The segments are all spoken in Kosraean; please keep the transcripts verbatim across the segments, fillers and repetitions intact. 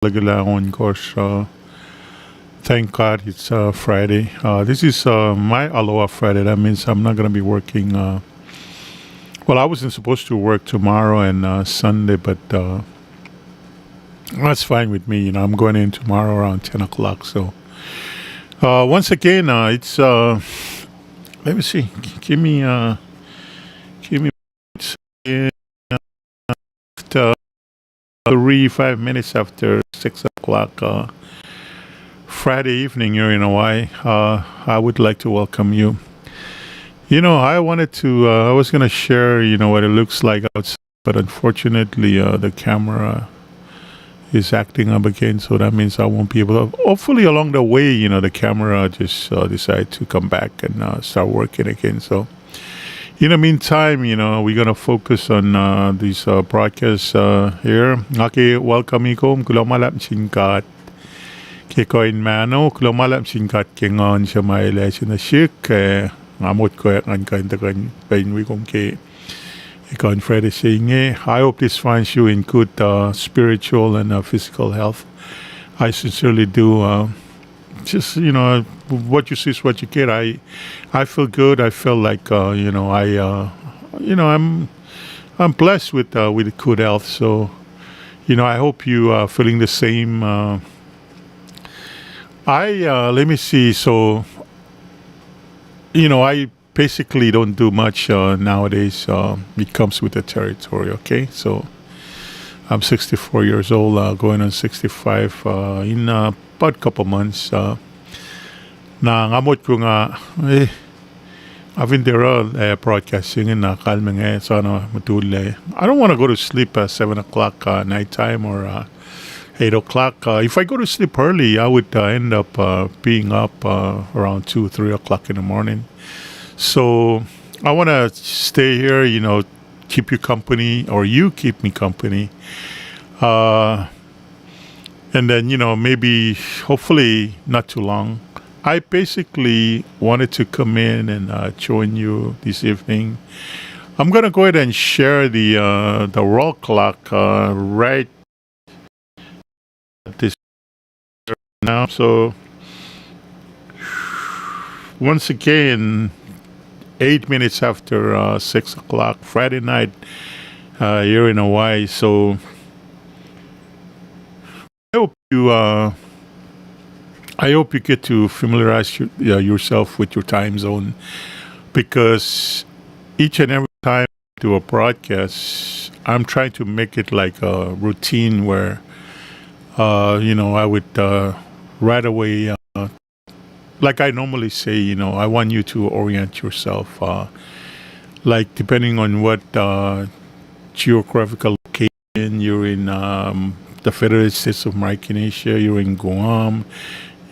Lagila on course. Uh, thank God it's uh, Friday. Uh, this is uh, my Aloha Friday. That means I'm not going to be working. Uh, well, I wasn't supposed to work tomorrow and uh, Sunday, but uh, that's fine with me. You know, I'm going in tomorrow around ten o'clock. So uh, once again, uh, it's uh, let me see. Give me, uh, give me after three, five minutes after six o'clock uh, Friday evening here in Hawaii. Uh, I would like to welcome you. You know, I wanted to, uh, I was going to share, you know, what it looks like outside, but unfortunately, uh, the camera is acting up again, so that means I won't be able to. Hopefully, along the way, you know, the camera just uh, decide to come back and uh, start working again. So, in the meantime, you know, we're going to focus on uh, these uh, broadcasts uh, here. Nga ke welcome kom, kuloh ma luhlahp sin God ke kuh in mahno, kuloh ma luhlahp sin God ke Nguhn se ma El ase nuh sihk, eh, nga motko ngan kuh in tuhkuh in wi kom ke ekuh in Friday se inge. I hope this finds you in good uh, spiritual and uh, physical health. I sincerely do. Uh, just, you know, what you see is what you get. I, I feel good. I feel like, uh, you know, I, uh, you know, I'm, I'm blessed with uh, with good health. So, you know, I hope you are feeling the same. Uh, I uh, let me see. So, you know, I basically don't do much uh, nowadays. Uh, it comes with the territory, okay? So I'm sixty-four years old, uh, going on sixty-five uh, in uh, about a couple months. Uh, na nga motko nga, eh, I've been there all uh, broadcasting in uh, kalmeng eh, sana mutul eh. I don't want to go to sleep at seven o'clock uh, nighttime or uh, eight o'clock. Uh, if I go to sleep early, I would uh, end up uh, being up uh, around two, three o'clock in the morning. So I want to stay here, you know, keep you company, or you keep me company. Uh, and then, you know, maybe, hopefully, not too long. I basically wanted to come in and uh, join you this evening. I'm going to go ahead and share the uh, the wall clock uh, right this now. So once again, eight minutes after uh, six o'clock Friday night uh, here in Hawaii. So I hope you, uh, I hope you get to familiarize you, uh, yourself with your time zone, because each and every time I do a broadcast, I'm trying to make it like a routine where, uh, you know, I would uh, right away, uh, like I normally say, you know, I want you to orient yourself, uh, like depending on what uh, geographical location you're in, um, the Federated States of Micronesia, you're in Guam,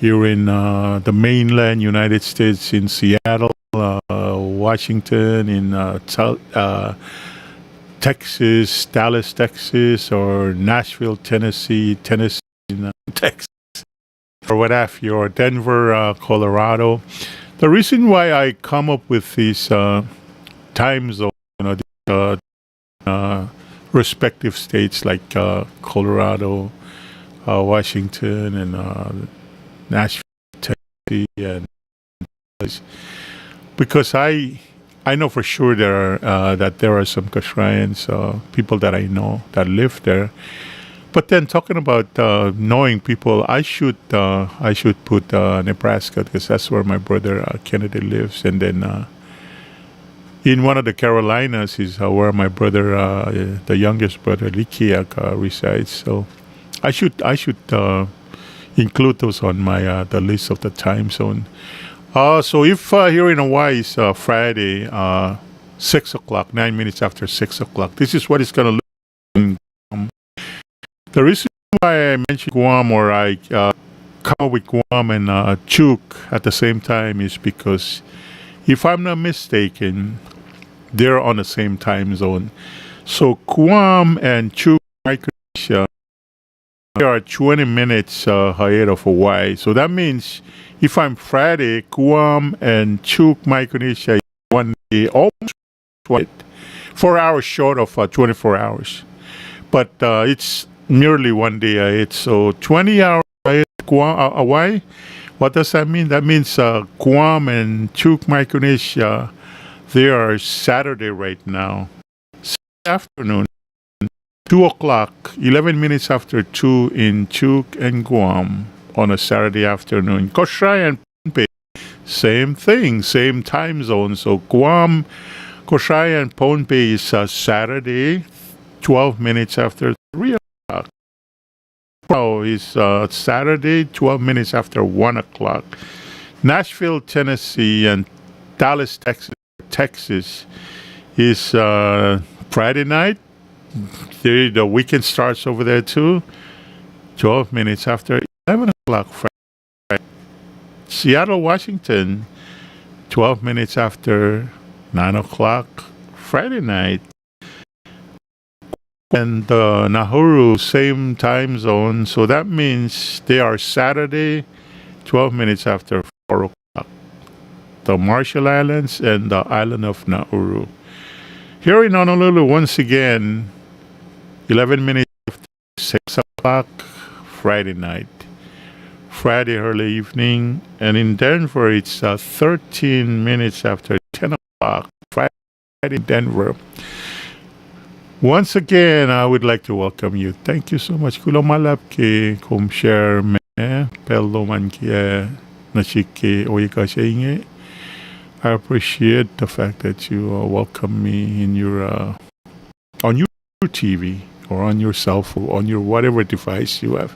you're in uh, the mainland United States, in Seattle, uh, Washington, in uh, Tel- uh, Texas, Dallas, Texas, or Nashville, Tennessee, Tennessee, in uh, Texas, or what have you, or Denver, uh, Colorado. The reason why I come up with these uh, time zones, you know, these, uh, uh, respective states like uh, Colorado, uh, Washington, and uh, Nashville, Tennessee, and because I I know for sure there are uh, that there are some Kashubians, uh, people that I know that live there. But then talking about uh, knowing people, I should uh, I should put uh, Nebraska because that's where my brother uh, Kennedy lives, and then uh, in one of the Carolinas is uh, where my brother, uh, the youngest brother Likiak, uh, resides. So I should I should uh, include those on my uh, the list of the time zone. Uh, so if uh, here in Hawaii is uh, Friday, uh, six o'clock, nine minutes after six o'clock, this is what it's going to look like. The reason why I mentioned Guam or I uh, come up with Guam and uh, Chuuk at the same time is because, if I'm not mistaken, they're on the same time zone. So Guam and Chuuk, Micronesia, they are twenty minutes uh, ahead of Hawaii. So that means if I'm Friday, Guam and Chuuk, Micronesia is one day almost twenty, four hours short of uh, twenty-four hours. But uh, it's merely one day ahead. So twenty hours ahead, Guam, uh, Hawaii. What does that mean? That means, uh, Guam and Chuuk Micronesia, they are Saturday right now. Afternoon, two o'clock, eleven minutes after two in Chuuk and Guam on a Saturday afternoon. Koshai and Pohnpei, same thing, same time zone. So Guam, Koshai and Pohnpei is, uh, Saturday, twelve minutes after three o'clock. Now is, uh, Saturday, twelve minutes after one o'clock. Nashville, Tennessee, and Dallas, Texas, Texas is, uh, Friday night. The, the weekend starts over there too. Twelve minutes after eleven o'clock Friday. Seattle, Washington, twelve minutes after nine o'clock Friday night. And, uh, Nauru, same time zone. So that means they are Saturday, twelve minutes after four o'clock. The Marshall Islands and the island of Nauru. Here in Honolulu, once again, eleven minutes after six o'clock Friday night. Friday early evening. And in Denver, it's, uh, thirteen minutes after ten o'clock Friday in Denver. Once again, I would like to welcome you. Thank you so much. Kuloh ma luhlahp ke kom share me pacl lom an ke, uh, nuh sihk ke ohiyac kuh se inge. I appreciate the fact that you, uh, welcome me in your, uh, on your T V or on your cell phone, on your whatever device you have.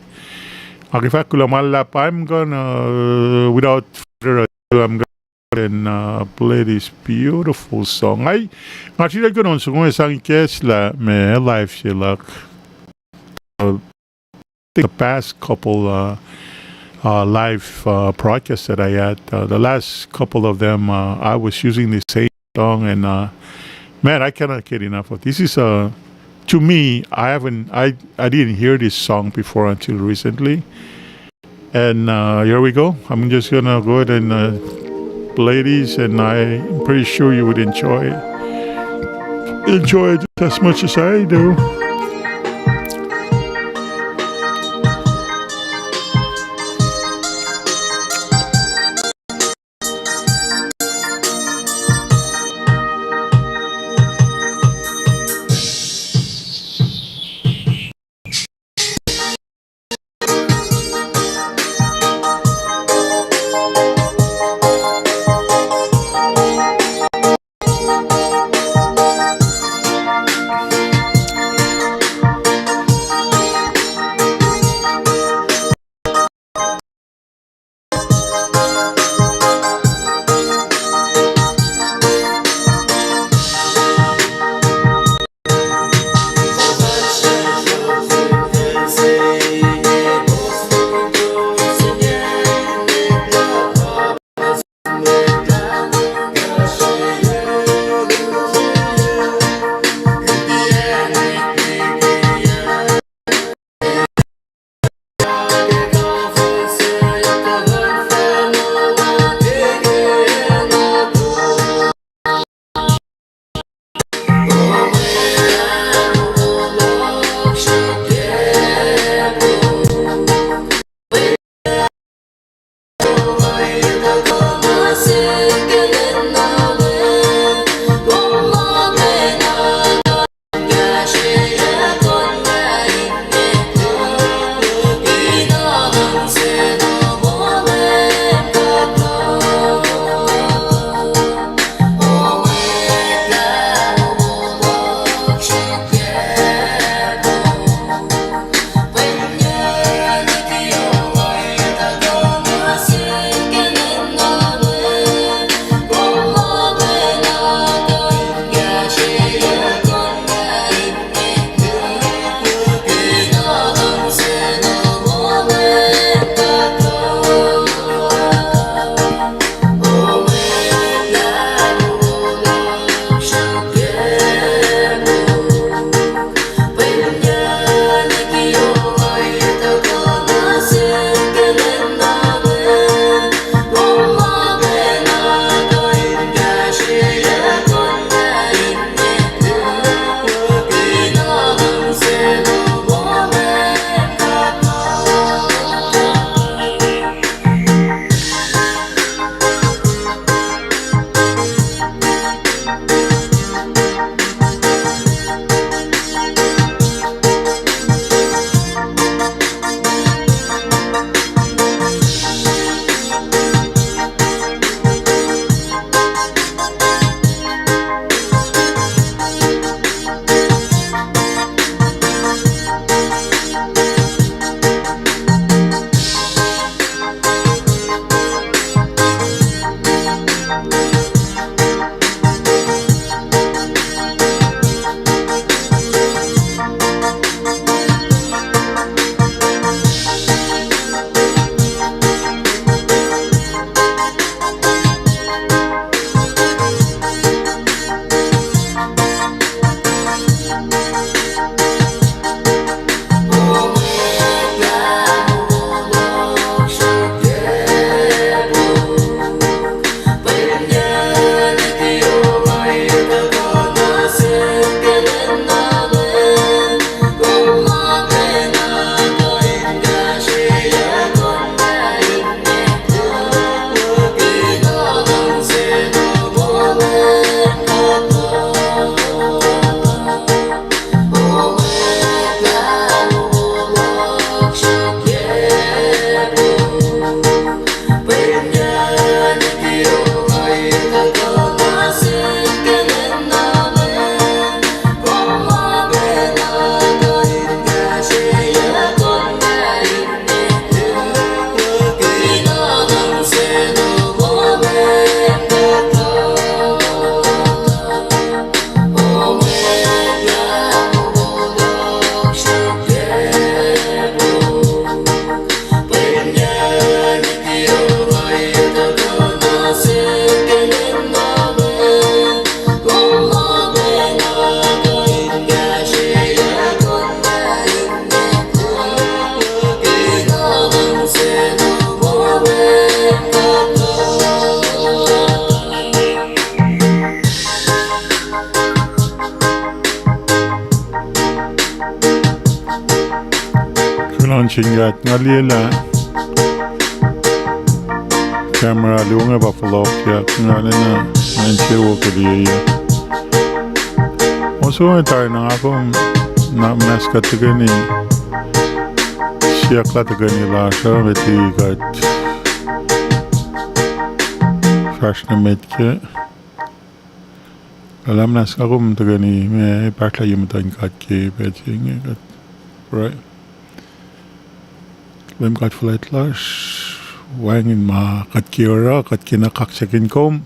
Nga ke fahk kuloh ma luhlahp, I'm gonna, uh, without further ado, I'm gonna go ahead and, uh, play this beautiful song. Nga, nga sritacl kuh in on soko sang ikacslah me live se luhk. Uh, the past couple, uh, uh, live, uh, broadcasts that I had, uh, the last couple of them, uh, I was using the same song, and, uh, man, I cannot get enough of this. Is, uh, to me, I haven't, I, I didn't hear this song before until recently. And, uh, here we go. I'm just gonna go ahead and, uh, play these, and I'm pretty sure you would enjoy, enjoy it as much as I do. Sin God, nga liye lah camera luo inge pa fohlohkyak, nga lena insewowo ke liye. Oso tari na nga kom, na muhnahs kuht tuhkweni siyuck lah tuhkweni lasr uh, met liki kuht fahsr nuh met kac. Kuloh muhnahs nga kom tuhkweni, ma pahsrlah ye muhtuhn God ke pacl se inge kuht pruhe. Leum God fuhlwact lasr, wacngihn ma kuht ke oruh, kuht ke na kaksakihn kom,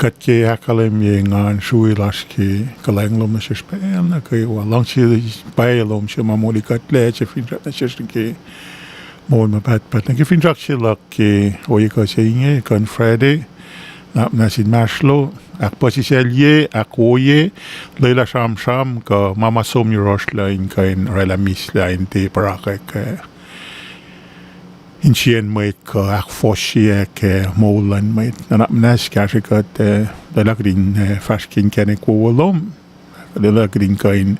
kuht ke ahkkahlwemye engan srui lasr ke kuhlwacng lom nuh sesr pacl nuh kwewa. Luhngse pwacye lom se ma moli kuhtlac, se finsrak nuh sesr nuh ke moul ma pahtpaht. Nuh ke finsrak se luhk ke ohiyac kuh se inge, kuh in Friday, na muhnahs inmahsrlo, ahkpuhsisaclye, ahkwoye, lwelah sramsram kuh ma ma som yohrohsr lah in kuh in orwaclah mihslac in tiac puhrakwack insiyacn mwet kuh ahkfohsrye ke moul luhn mwet. Nuhnak muhnahs kahsrwe kuht, eh, lwelah kuht in, eh, fahsr ke inkacnek wowo lom, lwelah kuht in kuh in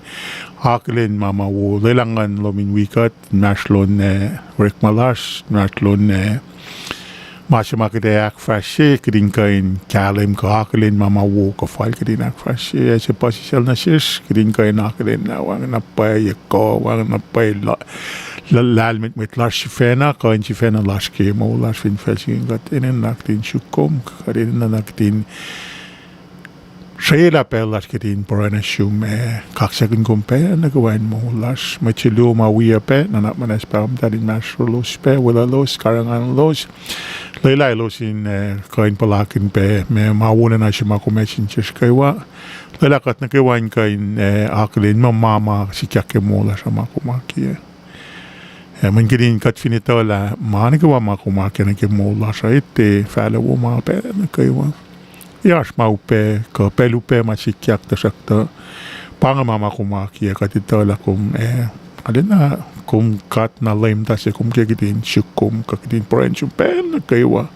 akihlen ma ma wo, lwelah nguhn lom in wi kuht inmahsrlon, eh, orekma lasr, inmahsrlon, eh, ma se ma kuht ac ahkfahsrye, kuht in kuh in kahlwem kuh akihlen ma ma wo kuh fal kuht in ahkfahsrye, ac se puhsisacl nuh sesr, kuht in kuh in akihlen lah wacngihn na pwacye kuh, wacngihn na pwacye la-, la-, lahlmwetmwet lasr sifacna, kuh in sifacna lasr ke moul lasr fin facl se inge. Kuht enenuh kuht in suk kom, kuht enenuh kuht in srwelah pacl lasr kuht in pruhe nuh sum, eh, kaksakihn kom pac nuh kwewa in moul lasr. Mwet se luo ma wiyac pac, nuhnak muhnahs Pahpah Muhtahl, inmahsrlolos pac, weluhlos, karihngihnuhlos. Lwelah elos in, eh, kuh in puhlakihn pac ma, ma wolacna se ma kom ase nuh sesr kwewa. Lwelah kuht nuh kwewa in kuh in, eh, akihlen muh ma ma sikyak ke moul lasr uh ma kom akiyac. Eh, mweyen kuht in kuht fin etuh lah ma nuh kwewa ma kom akiyac nuh ke moul lasr uh, etuh fahlac wo ma pac nuh kwewa. Ac oasr ma upac kuh pacl upac ma sikyak, tuhsruhktuh pa inge ma ma kom akiyac. Kuht etuh lah kom, eh, arulacna kom God na leum ta se, kom ke kuht in suk kom kuh kuht in pruhe nuh sum pacl nuh kwewa.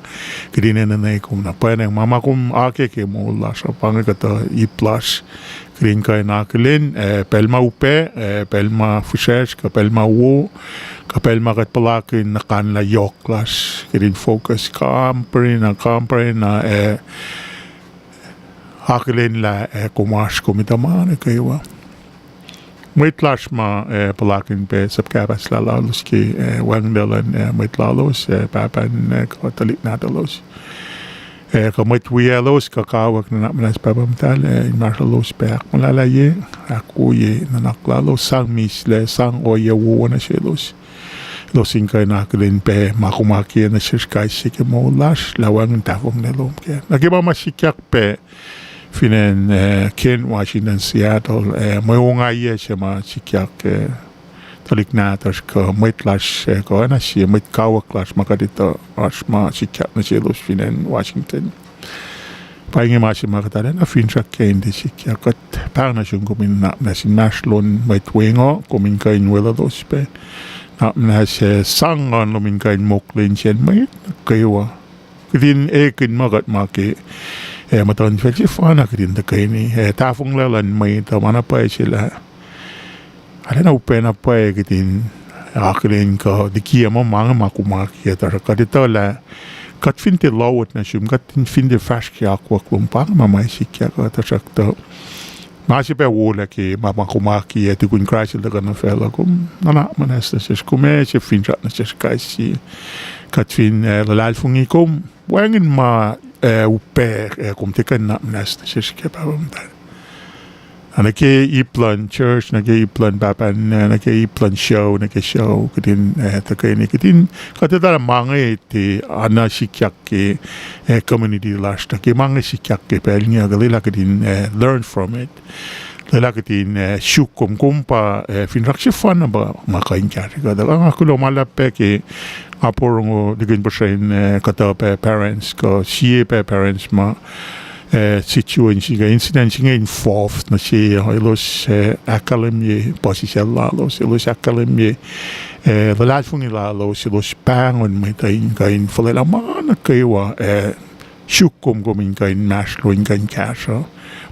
Kuht in enenwe kom na pwacnwacng ma ma kom akiyac ke moul lasr uh. Pa inge kuhtuh ip lasr, kuht in kuh in akihlen, eh, pacl ma upac, eh, pacl ma fihsracsr kuh pacl ma wo, kuh pacl ma kuht puhlakihn na kanlah yohk lasr, kuht in focus kampare na, kampare na, eh, akihlen lah, eh, kom oasr, kom etuh ma nuh kwewa. Mwet lasr ma, eh, puhlakihn pac sap kahpahslah lalos ke, eh, wacngihnlac luhn, eh, mwet lalos, eh, pahpah, eh, kuh tuhlihk nahtuhlos. Eh, kuh mwet wiyaclos kuh kawuck, nuhnak muhnahs Pahpah Muhtahl, eh, inmahsrlolos pac, ahkmuhlahlahye, ahkwoye nuhnak lalos, sang mihslac, sang ohiyac wowo nuh selos. Elos in kuh in akihlen pac ma kom akiyac nuh sesr kais sie ke moul lasr, lah wacngihn tahfonglac lom kac. Nuh ke ma ma sikyak pac fin acn, eh, Kent, Washington, Seattle, eh, mwe ongaiyac se ma sikyak, eh, tuhlihk nahtuhsr kuh mwet lasr, eh, kuh oacna sie mwet kawuck lasr ma kuht etuh oasr ma sikyak nuh selos fin acn Washington. Pa inge ma se ma kuht arulacna finsrak kac in tiac sikyak. Kuht pahng nuh sum kom in nuhnak muhnahs inmahsrlon mwet wacngihn, kom in kuh in weluhlos pac. Nuhnak muhnahs, eh, sang nguhn lom in kuh in mokle insiyacn mwet nuh kwewa. Kuht in ekihn muh kuht ma ke, eh, muhtuhnfacl sefanna kuht in tuhkweni, eh, tahfonglac luhn mwet uh ma na pwacye se lah arulacna upac na pwacye kuht in akihlen kuh likiyac muh ma inge ma kom akiyac, tuhsruhk kuht etuh lah kuht fin tiac lowos nuh sum, kuht fin tiac fahsr ke akwuck lom, pa inge ma ma sikyak uh, tuhsruhktuh ma se pac wolac ke ma ma kom akiyac tukun Kraist el tuhkuh nuh facluh. Kom nuhnak muhnahs nuh sesr, kom ase finsrak nuh sesr kais sie. Kuht fin, eh, luhlahlfongi kom, wacngihn ma, eh, upac, eh, kom tiac kuh in nuhnak muhnahs nuh sesr kac, Pahpah Muhtahl. Nuh ke ip luhn church, nuh ke ip luhn pahpah ninac, nuh ke ip luhn sucu, nuh ke sucu, kuht in, eh, tuhkweni, kuht in, kuht etuh lah ma inge tiac oacna sikyak ke, eh, community lasr, tuh ke ma inge sikyak ke pacl inge, kuh lwelah kuht in, eh, learn from it. Lwelah kuht in, eh, suk kom, kom pa, eh, finsrak sefanna pa ma kuh in kahsrwe kuht. Nga kuloh ma luhlahp pac ke nga porongo likin puhsren, eh, kuhtuh pac parents, kuh sie pac parents ma, eh, situation se inge, incident se inge involved nuh se, elos, eh, ahkkahlwemye puhsisacl lalos, elos ahkkahlwemye, eh, luhlahlfongi lalos, elos pahngon mwet uh in kuh in fuhlwelah ma nuh kwewa, eh, suk kom, kom in kuh in inmahsrlo in kuh in kahsruh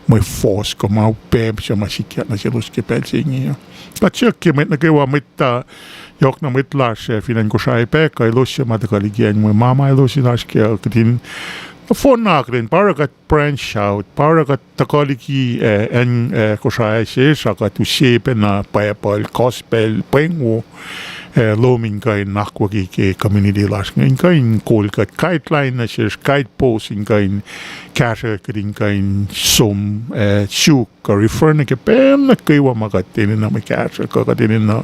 mwe fohs kuh ma upac suc ma sikyak nuh selos ke pacl se inge uh. Kuht siyuck ke mwet nuh kwewa, mwet uh, Yohk na mwet lasr, eh, fin acn Kosrae pac, kuh elos suc ma tuhkuh liki acn we, ma ma elos in oasr ke, uh, kuht in, nohfohn na kuht in, pa oruh kuht branch out, pa oruh kuht tuhkuh liki, eh, acn, eh, Kosrae sesr, a kuht use pacna Bible, gospel, pweng wo, eh, lom in kuh in akwucki ke community lasr inge, in kuh in kol kuht guideline nuh sesr, guidepost in kuh in kahsruh kuht in kuh in som, eh, suk kuh refer nuh ke pacl nuh kwewa ma kuht enenuh mwe kahsruh, kuh kuht enenuh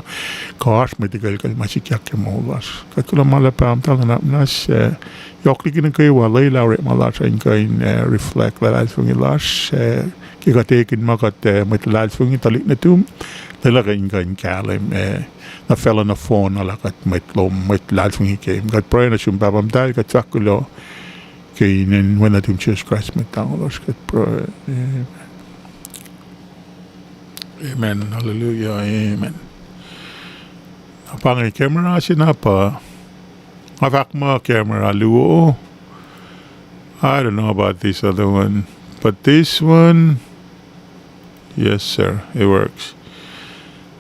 kuh oasr mwe tikuclkucl ma sikyak ke moul lasr. Kuht kuloh ma luhlahp Pahpah Muhtahl, nuhnak muhnahs, eh, yohk liki nuh kwewa lwelah orekma lasr uh in kuh in, eh, reflect luhlahlfongi lasr, eh, ke kuht ekihn ma kuht, eh, mwet luhlahlfongi tuhlihk nuhtum, lwelah kuht in kuh in kahlwem, eh, nuh facluh nohfohn lah kuht mwet lom, mwet luhlahlfongi ke. Kuht pruhe nuh sum Pahpah Muhtahl, kuht fahk kuloh ke inen Wen nuhtum Jisus Kraist Mwet Lahngo lasr kuht pruhe. Amen. Amen. Hallelujah. Amen. Pa inge camera se na pa. Nga fahk muh camera luo. I don't know about this other one, but this one, yes, sir, it works.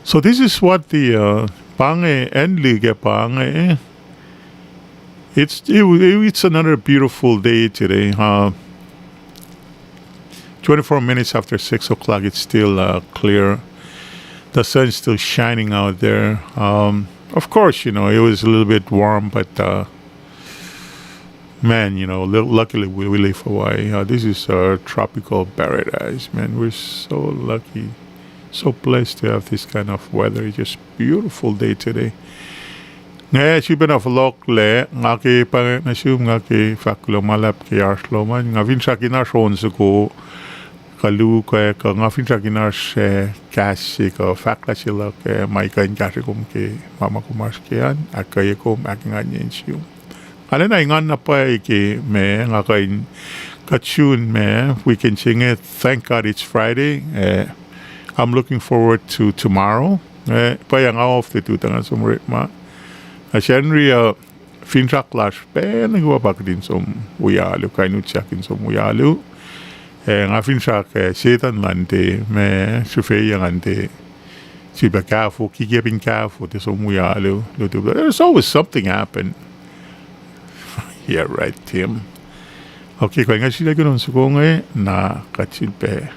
So this is what the, uh, pa inge, Enli ke pa inge. It's, it, it's another beautiful day today. Uh, twenty-four minutes after six o'clock, it's still, uh, clear. The sun's still shining out there. Um, of course, you know, it was a little bit warm, but, uh, man, you know, lu-, luckily we, we live Hawaii. Uh, this is a tropical paradise, man. We're so lucky, so blessed to have this kind of weather. It's just beautiful day today. Nga sifilpacna fohlohklac, nga ke pa nuh sum, nga ke fahk kuloh ma luhlahp ke oasr lom an. Nga finsrak in oasr on soko kuh luo kuh, kuh nga finsrak in oasr, eh, kahs se kuh fahklah se luhk, eh, ma kuh in kahsre kom ke ma ma kom oasr ke an, ahkkweye kom, ahkenganye insiyom. Nga lwelah engan na pwacye ke ma nga kuh in kuht sun ma weekend se inge, thank God it's Friday. Eh, I'm looking forward to tomorrow. Eh, pwacye nga off tuh tuh tuh nga som orekma. Na Sacnri uh, finsrak lasr pacl nuh kwewa pa kuht in som wi alu, kuh in utyak in som wi alu. Eh, nga finsrak, eh, Setuhn luhn tiac, ma, srihfeyuck an tiac, sifilpac kahfo, kikiacp in kahfo, tiac som wi alu, lutu. There's always something happen. Yeah, right, Tim. Okay, kuh in nga sifilpac kunon soko inge, na kuht sifilpac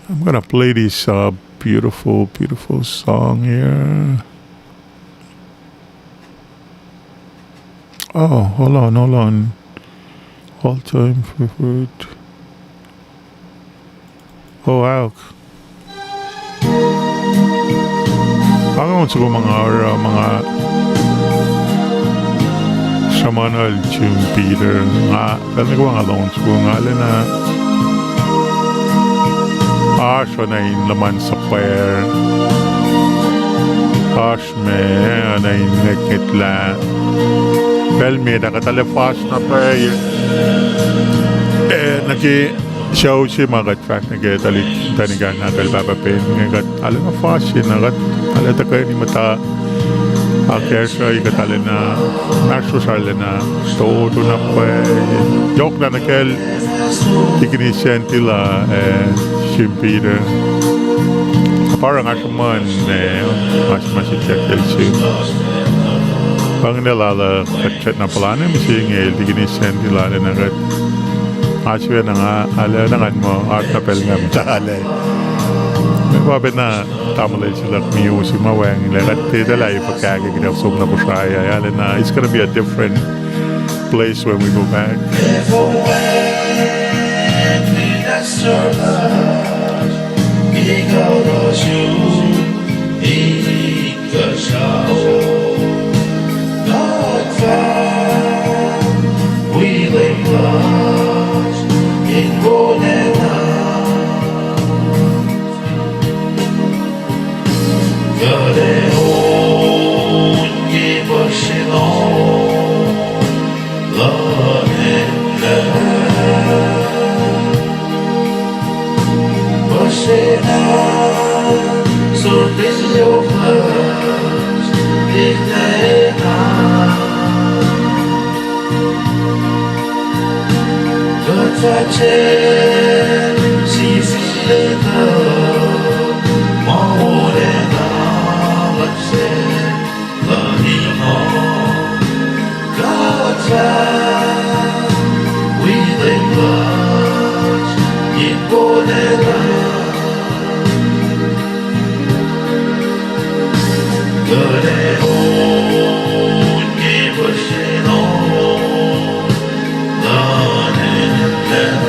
I'm gonna play this, uh, beautiful, beautiful song here. Oh, hold on, hold on. All time favorite. Oh, wow. Pa inge on soko ma nga oruh, ma nga sruhmuhn el Jim Peter, nga, pacl nuh kwewa nga lohng soko nga lacna, oasr oacna in luhman suhpwacr, oasr ma, oacna in ngwetngwetlah. Pacl met ah kuht arlac fahsr na pwacye, eh, nuh ke sucu se ma kuht fahsr nuh ke tuhlihk, tuhlihk nahtuhl pahpah Pen inge, kuht arlac na fahsr se na kuht arlac tuhkweni muhta akacsruhi, kuht arlac na, nahtuhsr arlac na, tohto na pwacye. Yohk na nuh kacl Deaconess Santila, eh, Jim Peter. Pa oruh nga sruhmuhn, eh, ma, ma sikyak kacl se. Pa inge lal uh, kuht srackna puhla nuh mihsenge el Deaconess Santila lacna kuht. Oasr we na nga, arlac na ngan muh, oasr na pacl nga muhta arlac. Meac pa pacna tamuhlwel se luhk Mio se ma wacngihnlac kuht tiac etuh lah ac fuhkah ke kuht ac som nuh Kosrae ah, arlac na, it's gonna be a different place when we go back. Wi leum lasr in wolacna, kuht ac on ke puhsren on luhn Leum.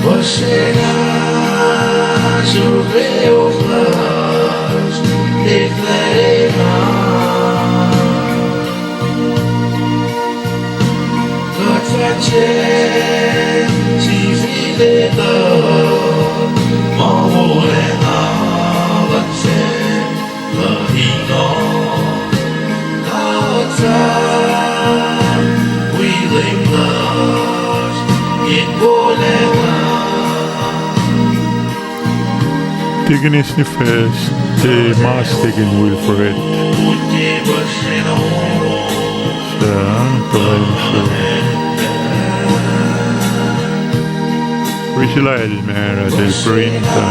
Puhsren ahsor yohk lasr in lwelah kuht fah tiac sifil etuh ma wolacna luhn se luhn ino. Kuht fah wi leum lasr in wolacna. Tikin Isnifes, tiac mas Tikin Wilfred. Sa, palain su. Priscilla el mara, el printa.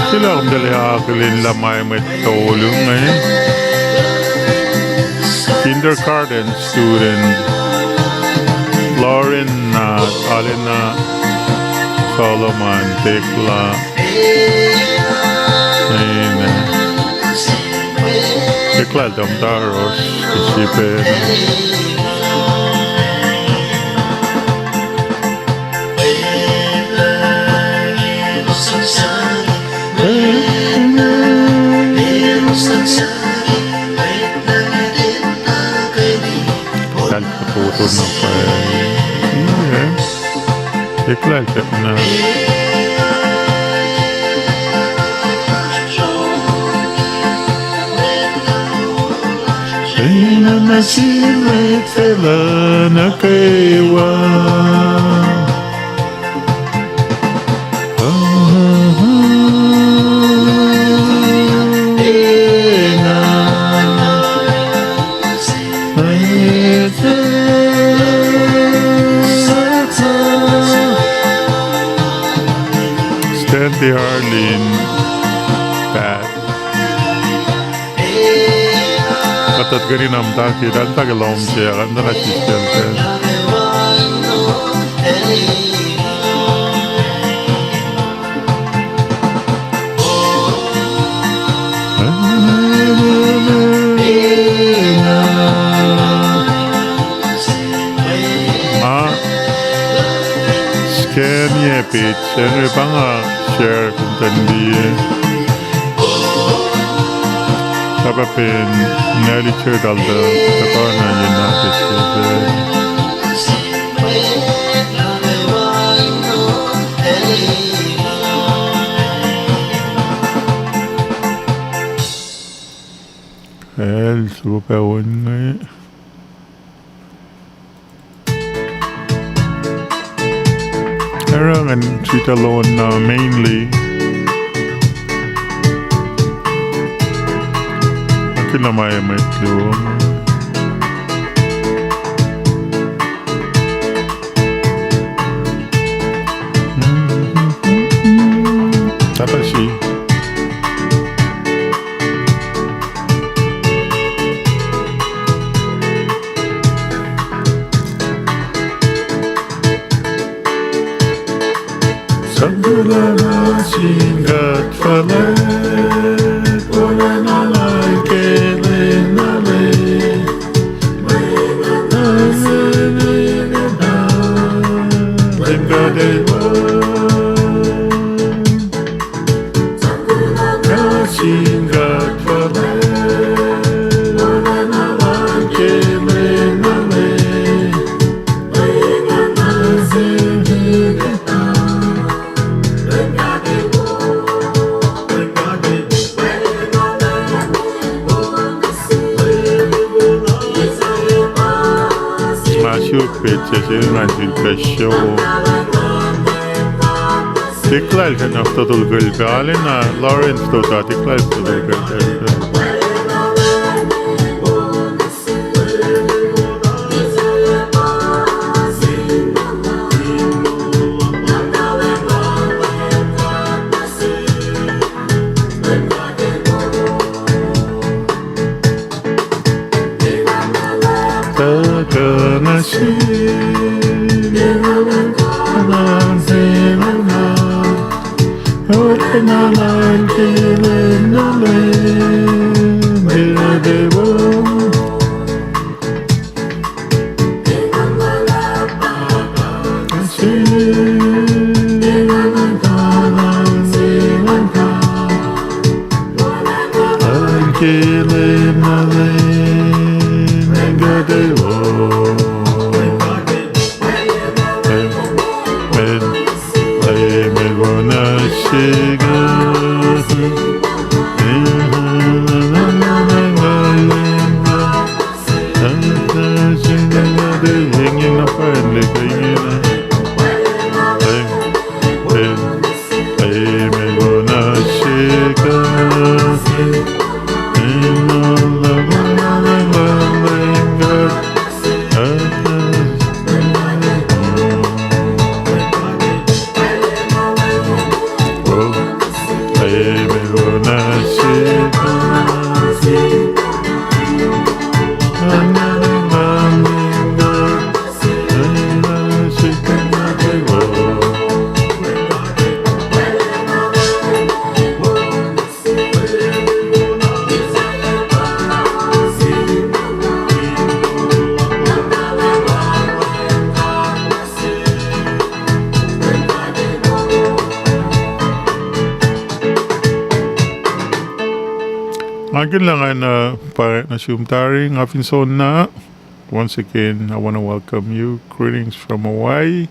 Sila kom tala akihlen lah ma mwet tolu inge. Kindergarten student Lauren, uh, Alena Solomon, Tekla. Amen. Tekla el tamuhta ros, ke srihpen Eltahl fototo na pwacye. Iye. Eklac eltahl na. Enenuh nuh sin mwet facluh nuh kwewa. Stanley, Arlene, Pat. Kuht tuh kena muhta ke, tuh ke lohm se, kuht tuh na sister. page se inge pa nga share kom tuh liye. Sahp pacna nalicher talta, tuhkuh na ye na ke se. El suhpah on inge. Oruh ngan sritacl on na mainly. Akihlen ma mwet luo. Tatashi. Sang kuloh nuh sin God fuhlwact, wolacna Lal ke lwen na lwelah. Leum God el wo. Sang kuloh nuh sin God fuhlwact, wolacna Lal ke lwen na lwelah. Nga suk page se ngan suk ke show. Tiklal ke na fototo lihkacl pac, arulacna Lawrence fototo, tiklal fototo lihkacl pac. Tuhkuh nuh sel, Nga kihn lah ngan, uh, pa nuh sum tari, nga fin soenna. Once again, I want to welcome you. Greetings from Hawaii.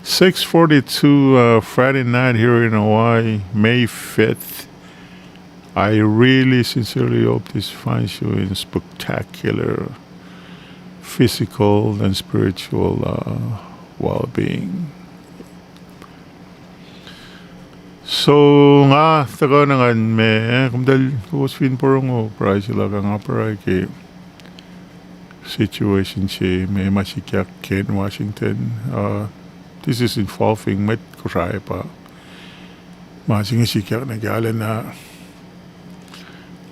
Six forty-two, uh, Friday night here in Hawaii, May fifth. I really sincerely hope this finds you in spectacular physical and spiritual, uh, well-being. So, nga tuhkuh na ngan me, komtal kowos fin porongo pruhe se luhk ah, nga pruhe ke situation se ma ma sikyak ke Washington. Uh, this is involving mwet Kosrae pa ma se inge sikyak nuh ke arulacna.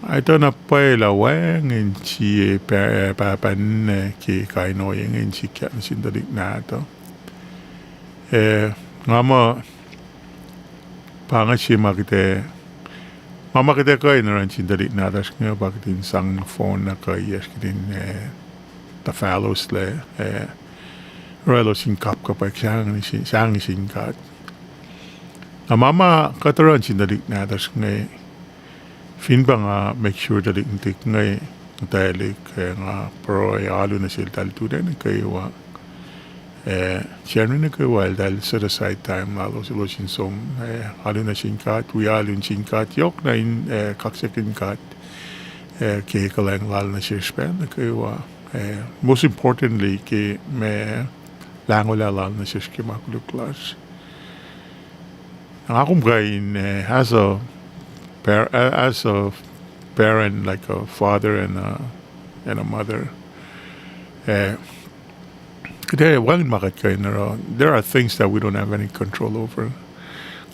Ac tuh na pwacye lah wacngihn sie pa-, pahpah ninac ke kain ohiyac inge in sikyak nuh sin tuhlihk nahtuhl. Eh, nga muh pa inge se ma kuht ac, ma, ma kuht ac kuh in oruh nuh sin tuhlihk nahtuhsr inge pa kuht in sang nohfohn nuh kuhiyacsr, kuht in, eh, tuhfahloslac, eh, oruh elos in kapkapwack sang nuh sin, sang nuh sin God. Na ma ma kuht oruh nuh sin tuhlihk nahtuhsr inge, fin pa nga make sure tuhlihk nuhtihk inge, muhtwaclihk, eh, nga pruhe alu nuh seltahl tuhlihk nuh kwewa, eh, January nuh kwewa eltahl set aside time lalos elos in som, eh, alu nuh sin God, wi alu nuh sin God, yohk na in, eh, kaksakihn God, eh, ke kuhlwacng lal nuh sesr pacl nuh kwewa, eh, most importantly, ke ma lahngo lal nuh sesr ke ma koluk lasr. Nga kom kuh in, eh, as a par-, a-, as a parent, like a father and a, and a mother, eh, kuht ac wacngihn ma kuht kuh in oruh, there are things that we don't have any control over.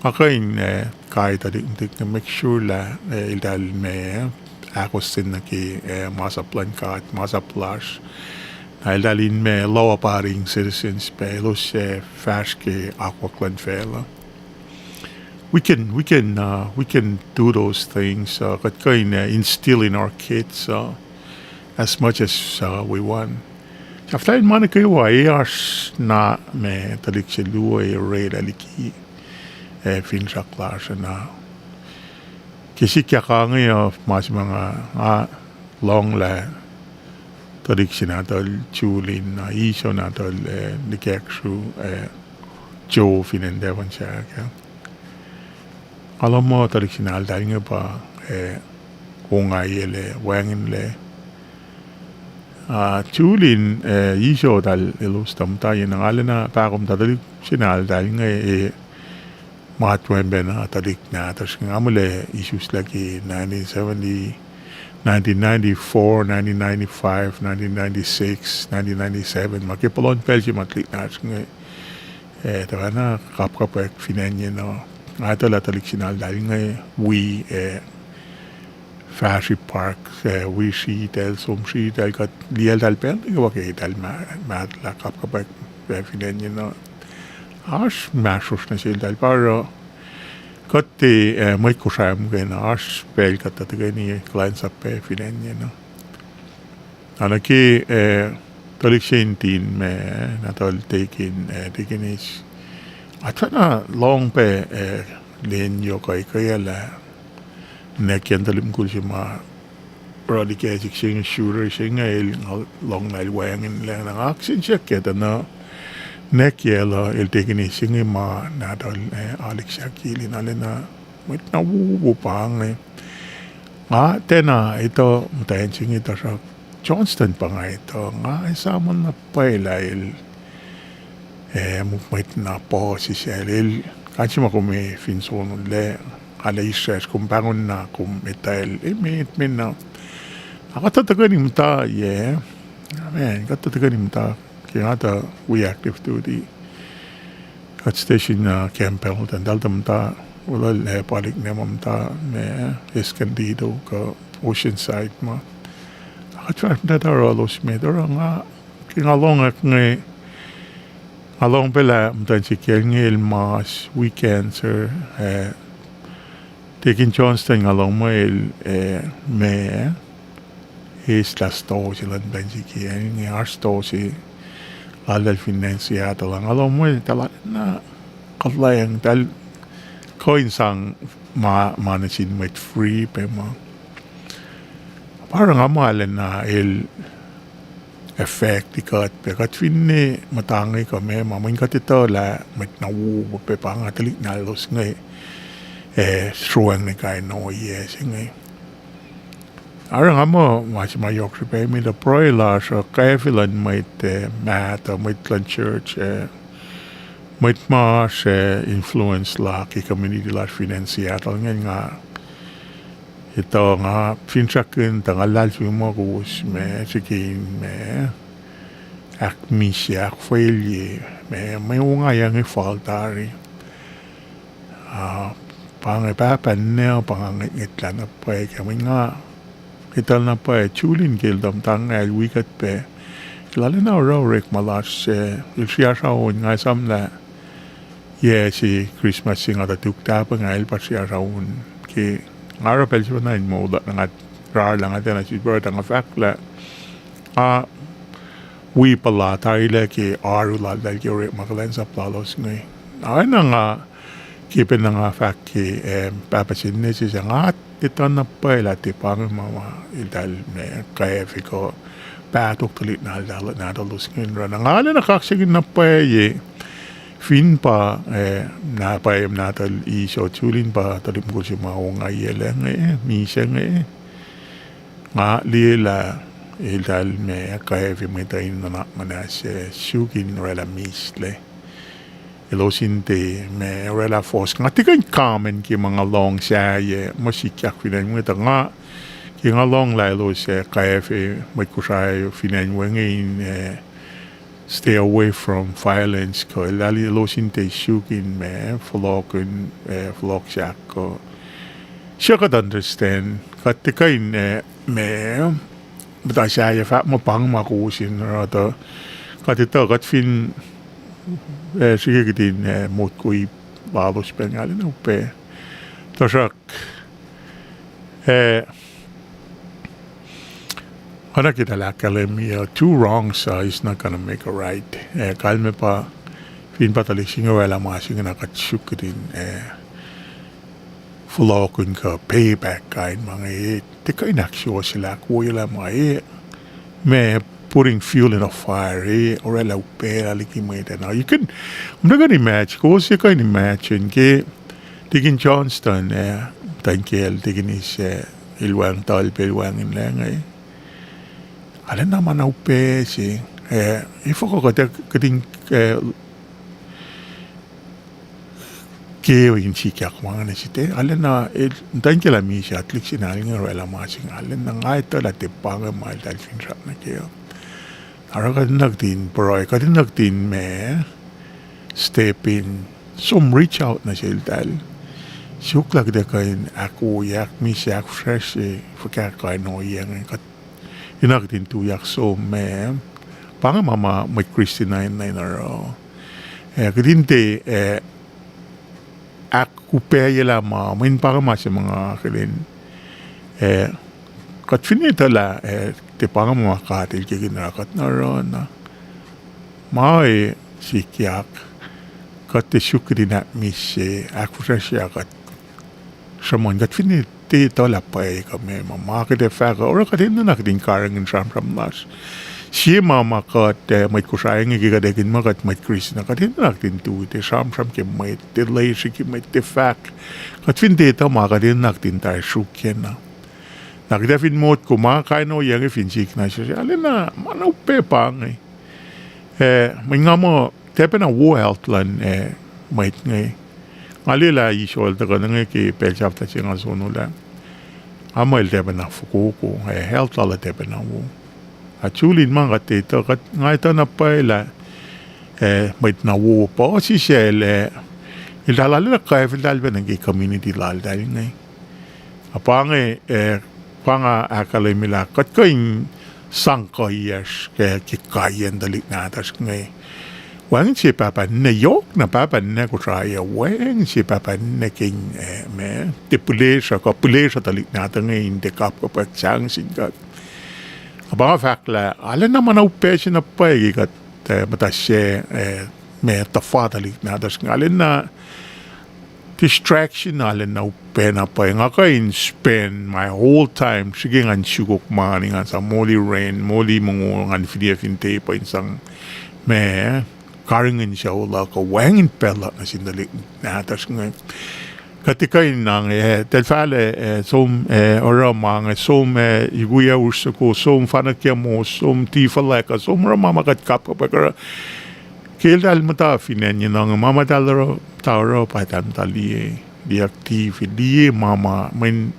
Nga kuh in, eh, kai tuhlihk nuhtihk inge make sure lah, eh, eltahl ma, eh, ahkostwen nuh ke, eh, masap luhn God, masap lasr. Na eltahl in ma law-abiding citizens pac, elos, eh, fahsr ke akwuck luhn facluh. We can, we can, uh, we can do those things, uh, kuht kuh in, uh, instill in our kids, uh, as much as, uh, we want. Sahflah in ma nuh kwewa, eh, oasr na ma tuhlihk se luo orwaclah liki, eh, finsrak lasr uh na. Ke sikyak inge uh, ma se ma nga, nga lohnglah tuhlihk se nahtuhl Julin, na Iso nahtuhl, eh, nikacsr uh, eh, Joe fin acn Devon sahk ah. Nga lohng muh tuhlihk se nahtuhl inge pa, eh, ongaiyac lac, wacngihnlac. Ah, Julin, eh, Iso eltahl elos tuh muhta yen, nga lacna pahkomuhta tuhlihk se nahtuhl inge, eh, matwacn pacna tuhlihk nahtuhsr inge, nga muh lah isuslac ke nineteen seventy, nineteen ninety-four, nineteen ninety-five, nineteen ninety-six, nineteen ninety-seven, ma ke puhlan pacl se ma tuhlihk nahtuhsr inge, eh, tuhfahna kapkapwack fin acn yenuh. Nga etuh lah tuhlihk se nahtuhl inge wi, eh, fahsri park, eh, wi sritacl, som sritacl, kuht liyacltahl pacl nuh kwewa ke eltahl ma-, mahtlah kapkapwack, eh, fin acn yenuh. Oasr mahsrosr nuh seltahl pa oruh kuht, eh, mwet Kosrae muhkwena oasr pacl kuht tuhkweni kuhlwacnsap pac fin acn yenuh. Na nuh ke, eh, tuhlihk se intin ma, nahtuhl Tekin, eh, Tekinis. Nga tuhfahna lohng pac, eh, lwen yohk uh ekuhllah, nwackiyacn tuhlihk mukul se ma oruh liki sik se inge, shooter se inge, el nga lohng lah el wacngihnlac, na nga kihsen siyuck tuh na nwackiyacl uh, el Tekinis se inge ma nahtuhl, eh, Alik Sakil in, arulacna mwet na wowo pa inge. Nga tiacna etuh muhtwacn se inge, tuhsruhk Johnston pa nga etuh, nga esam na pwacye lah el, eh, mukul mwet na puhsisacl, el, kain se ma kom fin sonol lac, arlac isracsr, kom pahngon na kom etwacl emet me na. Ac kuht tuhkweni muhta, yeah. Amen. Kuht tuhkweni muhta ke nga tuh wi active duty. Kuht station, uh, Camp Pendleton, eltahl tuh muhta, olal, eh, Palik Nema muhta, ma, Escondido, kuh Oceanside ma. Ac kuht fahsr muhta tuh oruh elos met, oruh nga, ke nga lohng inge, nga lohng pac lah muhtwacn se kiyacl inge el mas wi cancer, eh, Tekin Johnston nga lohng muh el, eh, ma, eislah stosah luhn muhtwacn se kiyacl inge, oasr stosah laltahl fin acn Seattle, nga lohng muh eltahl arulacna kuhlwacng, eltahl kuh in sang ma, ma nuh sin mwet free pac ma. Pa oruh nga muh arulacna el effect kuht pac, kuht finne muhta inge kuh meac ma, mweyen kuht etuh lah mwet na wowo pac pa inge, tuhlihk nahtuhlos inge, eh, sruhwacng nuh kain ohiyac se inge. Oruh nga muh ma se ma yohk srihpac met uh, pruhe lasr uh, kafe luhn mwet, eh, mahtuh, mwet luhn church, eh, mwet ma oasr, eh, influence la ke community lasr fin acn Seattle inge, nga etuh nga finsrakkihn tuh nga luhlahlfongi muh kowos ma srihke in ma ahkmihsye, ahkfalye, ma, ma ongaiyac inge fal tari. Ah, pa inge pahpah ninac pa nga ngwetlah na pwacye kac, mweyen nga etuh na pwacye Julin ke el tuh muhta inge el wi kuht pac. El arulacna oruh orekma lasr, eh, el sriasra on, nga esamlah yac se Christmas se nga tuh tuk tahpuh nga, el pa sriasra on. Ke nga oruh pacl se pacna in moul uh, nga rarla, nga tiacna sifilpac oruh, tuh nga fahk lah nga wi puhla tarilac ke oaru laltahl ke orekma kuhlwacnsap lalos inge. Oacna nga Ke pacna nga fahk ke, eh, pahpah se inge, se nga etuh na pwacye lah tiac pa inge ma ma eltahl me kaefi kuh pahtok tuhlihk nahtuhl, nahtuhlos inge in oruh. Na nga lwelah kaksakihn na pwacye, fin pa, eh, na pwacye nahtuhl Esau, Julie, pa tuhlihk mukul se ma ongaiyac lac inge, misac inge. Nga liye lah eltahl me kaefi mwet uh in nuhnak muhnahs, eh, suk in oraclah mihslac. Elos in tiac ma oraclah fohs. Nga tiac kuh in comment ke ma nga lohng sahyac, ma sikyak fin acn we, tuh nga, ke nga lohng lah elos, eh, kaefi mwet Kosrae fin acn we inge in, eh, stay away from violence, kuh lah elos in tiac suk in ma fohlohkihn, eh, fohlohk sahk kuh. Suk kuht understand, kuht tiac kuh in, eh, ma muhta sahyac fahk muh pa inge ma kowos in oruh tuh kuht etuh kuht fin, eh, srihke kihtin, eh, motko ip lalos pac, nga lwelah upac. Tuhsruhk, eh, oacna ke eltahl ahkkahlwemye, two wrongs, uh, is not gonna make a right. Eh, kalmac pa, fin pa tuhlihk se inge oraclah ma se inge na kuht suk kihtin, eh, fohlohkihn kuh payback kain ma inge, tiac kuh in ahksuwohsyelah, ahkwoyelah ma e, ma putting fuel in a fire, e oraclah upaclah liki mwet ah. Now, you can, kom tiac kuh in imagine, kowos tiac kuh in imagine ke Tikin Johnston, eh, muhtwacn kiyacl Tikin Is, eh, el wacngihn tuhl pac el wacngihnlac inge. Arulacna ma na upac se, eh, efuh kuh kuht, kuht in, eh, ke in sikyak ma inge nuh sihk, arulacna, eh, muhtwacn kiyacl ah misac, tuhlihk se inge oraclah ma se inge, arulacna nga etuh lah tiac pa inge ma eltahl finsrak nuh kac. Oruh kuht enenuh kihtin pruhe, kuht enenuh kihtin ma step in, som reach out nuh seltahl. Suk lah kuht ac kuh in ahkwoye, ahkmihsye, ahkfahsrye fuhkah kain ohiyac inge, kuht enenuh kihtin tuyak som ma, pa inge ma ma mwet Kristin uh enenuh in oruh. Eh, kihtin tiac, eh, ahkupacyelah ma, mweyen pa inge ma se ma nga akihlen, eh, kuht fin etuh lah, eh, tiac pa inge ma God El kihtin oruh, kuht in oruh na. Ma e sikyak, kuht tiac suk kihtin ahkmihsye, ahkfahsrye kuht sruhmuhn, kuht fin tiac etuh lah pwacye kuh meac ma ma kuht ac fahk uh, oruh kuht enenuh kihtin karihngihn sramsram lasr. Sie ma ma kuht, eh, mwet Kosrae inge ke kuht ekihn muh kuht mwet Kristin uh, kuht enenuh kihtin tu tiac sramsram ke mwet, tiac lesri ke mwet, tiac fahk. Kuht fin tiac etuh ma kuht enenuh kihtin tari srukyacna. Na kuht ac fin motko ma kain ohiyac inge fin sikyak nuh sesr, arulacna ma na upac pa inge. Eh, mweyen nga muh tiac pacna wo health luhn, eh, mwet inge. Nga liye lah Esau el tuhkuh nuh inge ke pacl sahflah se nga sonolah. Nga muh el tiac pacna fokoko, eh, health lal uh tiac pacna wo. A Julie ma kuht etuh, kuht, nga etuh na pwacye lah, eh, mwet na wo puhsisacl, eh, eltahl arulacna kaefi eltahl pac nuh ke community laltahl inge. A pa inge, eh, pa nga ahkkahlwemye lah kuht kuh in sang kuhiyacsr ke, ke kaiyacn tuhlihk nahtuhsr inge. Wacngihn sie pahpah ninac, yohk na pahpah ninac Kosrae uh, wacngihn sie pahpah ninac ke, eh, ma, tiac pihlesruh kuh pihlesruh tuhlihk nahtuhl inge in tiac kapkapwack sang sin God. A pa nga fahk lah arulacna ma na upac se na pwacye ke kuht, eh, muhta se, eh, ma tuhfa tuhlihk nahtuhsr inge, arulacna distraction arulacna upac na pwacye. Nga kuh in spend my whole time srihke ngan sukok mani, ngan sang moli rent, moli mongo, ngan filiya fin tepuh in sang ma karihngihn sucu luhk kuh wacngihn pacl luhk nuh sin tuhlihk nahtuhsr inge. Kuht tiac kuh in na inge, eh, tahl fahlac, eh, som, eh, oruh ma inge, som, eh, yukuyac usr soko, som fanuhkyacmos, som tifuhlwact, kuh som oruh ma ma kuht kapkapwack oruh. Ke eltahl muhta fin acn inge, ma ma eltahl oruh, muhta oruh pa eltahl muhta liye, liye active, liye ma ma, mweyen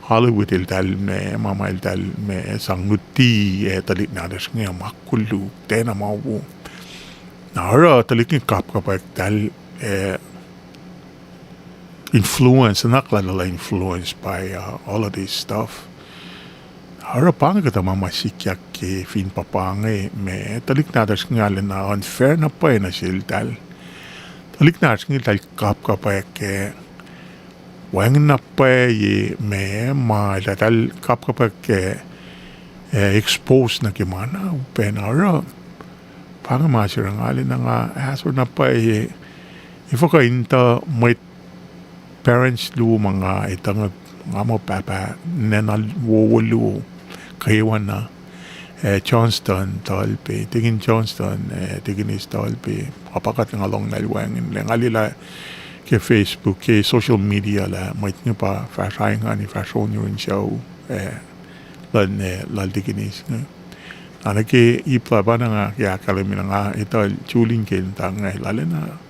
Hollywood eltahl ma, ma ma eltahl ma sang luti, eh, tuhlihk nahtuhsr inge ma koluk, tiacna ma wo. Na oruh tuhlihk inge kapkapwack eltahl, eh, influence, nuhnak lal uh influence by, uh, all of this stuff. Oruh pa inge kuhtuh ma ma sikyak ke fin pa pa inge ma tuhlihk nahtuhsr inge arulacna unfair na pwacye nuh seltahl. Tuhlihk nahtuhsr inge eltahl kapkapwack, eh, wacngihn na pwacye ma ma eltahl kapkapwack, eh, eh, expose nuh ke ma na upac na oruh. Pa inge ma se oruh nga arulacna nga ahsor na pwacye, efuh kuh in tuh mwet parents luo ma nga etuh, nga muh pahpah ninac wowo luo kwewana, eh, Johnston Talpe, Tikin Johnston, eh, Tikin Talpe, apkuhran nga lohng nal wacngihnlac, nga liye lah ke Facebook, ke social media lah mwet inge pa fahsr ingacn, fahsr on yurin sucu, eh, luhn, eh, lal Tikin inge. Na nuh ke ip lal pa na nga ke ahkkahlwemye na nga etuh Julin ke in tangngaul lal na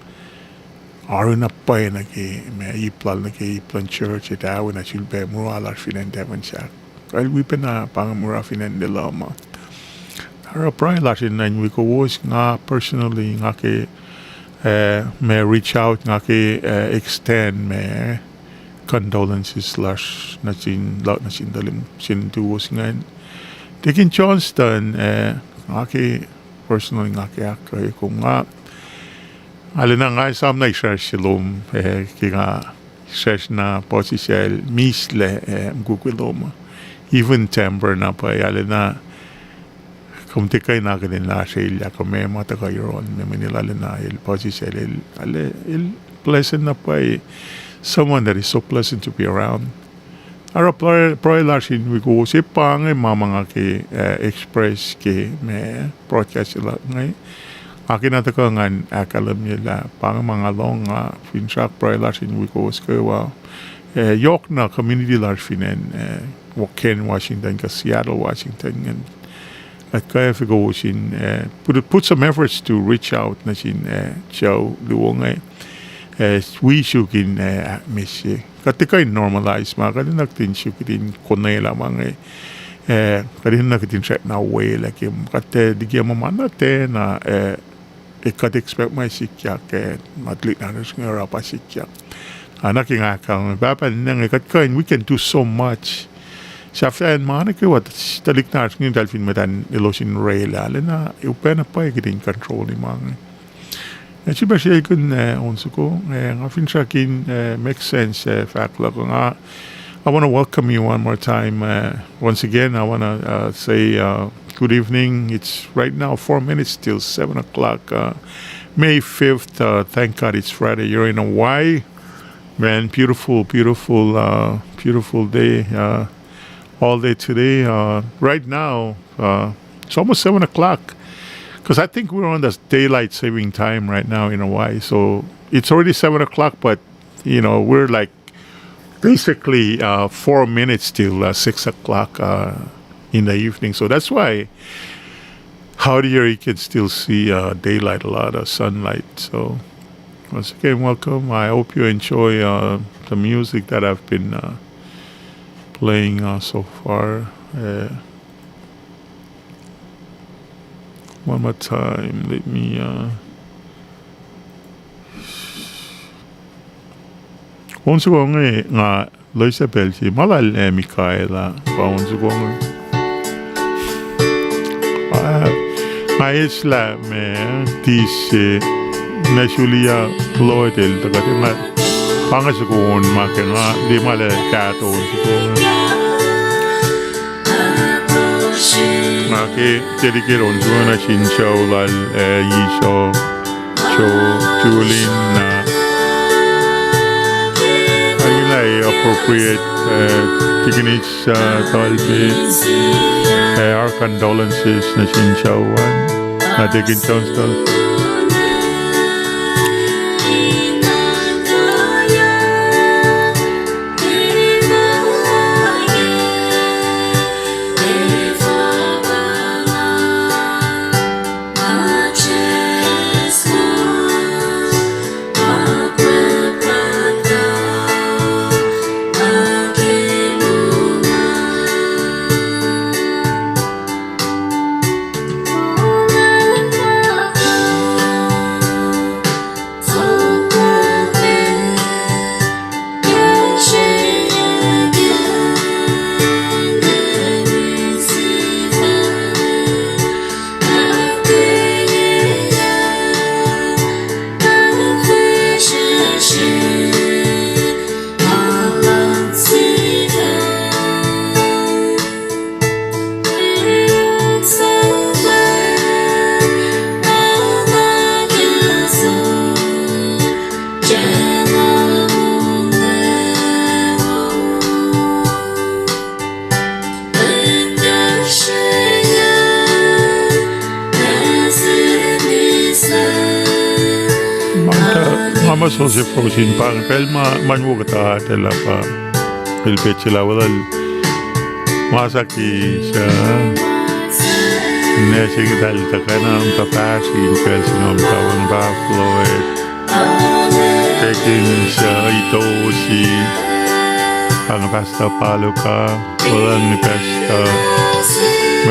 arulacna pwacye nuh ke ma ip lal nuh ke ip luhn church, etuh na sulpac mura lasr fin acn Tafunsak. Kuh el wi pacna pa inge mura fin acn Lelu ma. Oruh pruhe lasr in nuh in wi kowos, nga personally, nga ke, eh, ma reach out, nga ke, eh, extend ma condolences lasr nuh sin, nuh sin tuhlihk, sin tuos ingacn. Tikin Johnston, eh, nga ke personally, nga ke ahkkweye kom, nga arulacna nga esam na israsr se lom, eh, ke nga israsr na puhsisacl mihslac, eh, mukul lom. Even Tamper na pwacye, arulacna kom tiac kuh in akihlen lah srwaclah kuh meac ma tuhkuh yohrohl, meac ma el arulacna el puhsisacl, el, el pleasant na pwacye, someone that is so pleasant to be around. Oruh pruhe, pruhe lasr in wi kowos, ac pa inge ma ma nga ke, eh, express ke ma broadcast luhk inge. Nga ke na tuhkuh ngan ahkkahlwemye lah pa inge ma nga lohng, nga finsrak pruhe lasr in wi kowos kwewa, eh, yohkna community lasr fin acn, eh, Ken, Washington, kuh Seattle, Washington ingacn. Kuht kwacfe kowos in, eh, put, put some efforts to reach out nuh sin, eh, sucu luo inge, eh, wi suk in, eh, misac. Kuht tiac kuh in normalize ma, kuht enenuh kuht in suk kuht in konwelah ma inge, eh, kuht enenuh kuht in srackna welah ke kuht, eh, liki ma ma na tiacna, eh, kuht expect ma sikyak, eh, ma tuhlihk nahtuhsr inge oruh pa sikyak. Ac nuh ke nga ahkkahlwemye, pahpah ninac inge kuht kuh in, we can do so much. Sahflahiyacn ma nuh kwewa tuhlihk nahtuhsr inge eltahl fin muhtwacn elos in orwaclah, arulacna upac na pwacye kuht in control-i ma inge. Ac srihpac srihkacn, eh, on soko, eh, nga finsrak in, eh, make sense, eh, fahk luhk nga. I want to welcome you one more time. Uh, once again, I want to, uh, say, uh, good evening. It's right now four minutes till seven o'clock, uh, May fifth. Uh, thank God it's Friday. You're in Hawaii. Man, beautiful, beautiful, uh, beautiful day, uh, all day today. Uh, right now, uh, it's almost seven o'clock, 'cause I think we're on the daylight saving time right now in Hawaii. So it's already seven o'clock, but, you know, we're, like, basically, uh, four minutes till, uh, six o'clock, uh, in the evening. So that's why out here you can still see, uh, daylight, a lot of sunlight. So once again, welcome. I hope you enjoy, uh, the music that I've been, uh, playing, uh, so far. Uh, one more time, let me, uh, on soko inge nga loes pacl se ma lal, eh, Mikaela, pa on soko inge. Ah, nga eslah ma tis se nuh suli ah, Lord el tuhkuh, nga, pa inge soko on ma ke nga liye ma lah kahto on soko inge. Nga ke dedicate on soko nuh sin sucu lal, eh, Yisrael, Joe, Julin, na, I appropriate, uh, Tikin, uh, Talpe, uh, our condolences nuh sin sucu an, na Tikin Johnston. Ma ma Joseph Rosin pa inge pacl ma, ma wo kuhtuh atac lah pa el petsac lah welul masakis, uh, nwe se inge eltahl tuhkuh na muhta fahsr in pacl se inge muhta wacngihn Floyd, Perkins, uh, Itosi, pa inge Pastor Paluka, welul ni Pastor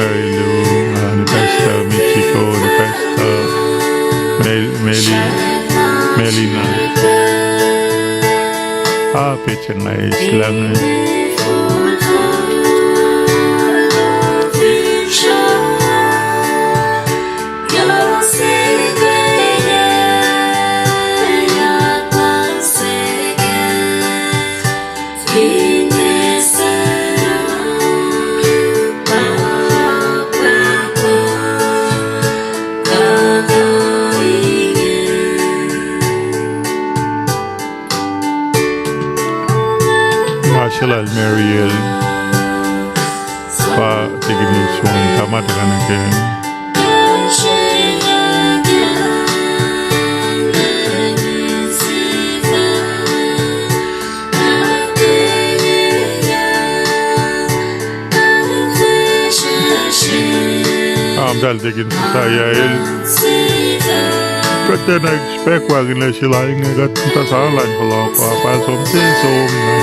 Mary Lou, uh, ni Pastor Michiko, ni Pastor Mel-, Meli-, Melina. Ah, petsac nga eis lah inge. Ma se lal Mary el pa tikin song tama tuhkuh nuh ke. Am tal tikin sahyac el. Kuht tiacna expect wacngihnlac se lal inge, kuht muhta sa lal fohlohk uh, pa som se som na.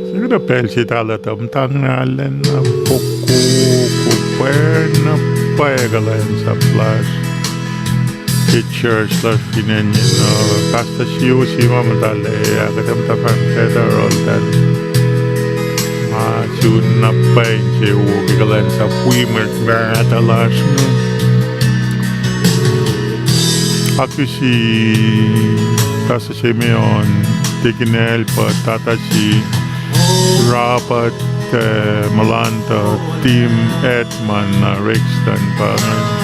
Sekuhtuh pacl se tala tuh muhtang na lwen na fokoko pwacr na pwacye kuhlwacnsap lasr ke church lasr fin acn, uh, Pastor Siosi ma muhta lac ah, kuht muhta fahk pacl uh oruh eltahl ma sun na pwacye insewowo ke kuhlwacnsap wi mwet mahtuh lasr inge. Akihsi Pastor Simeon, Deacon Elbert, Tata si Robert, uh, Melanto, Tim Edmund, uh, Rexton pa inge.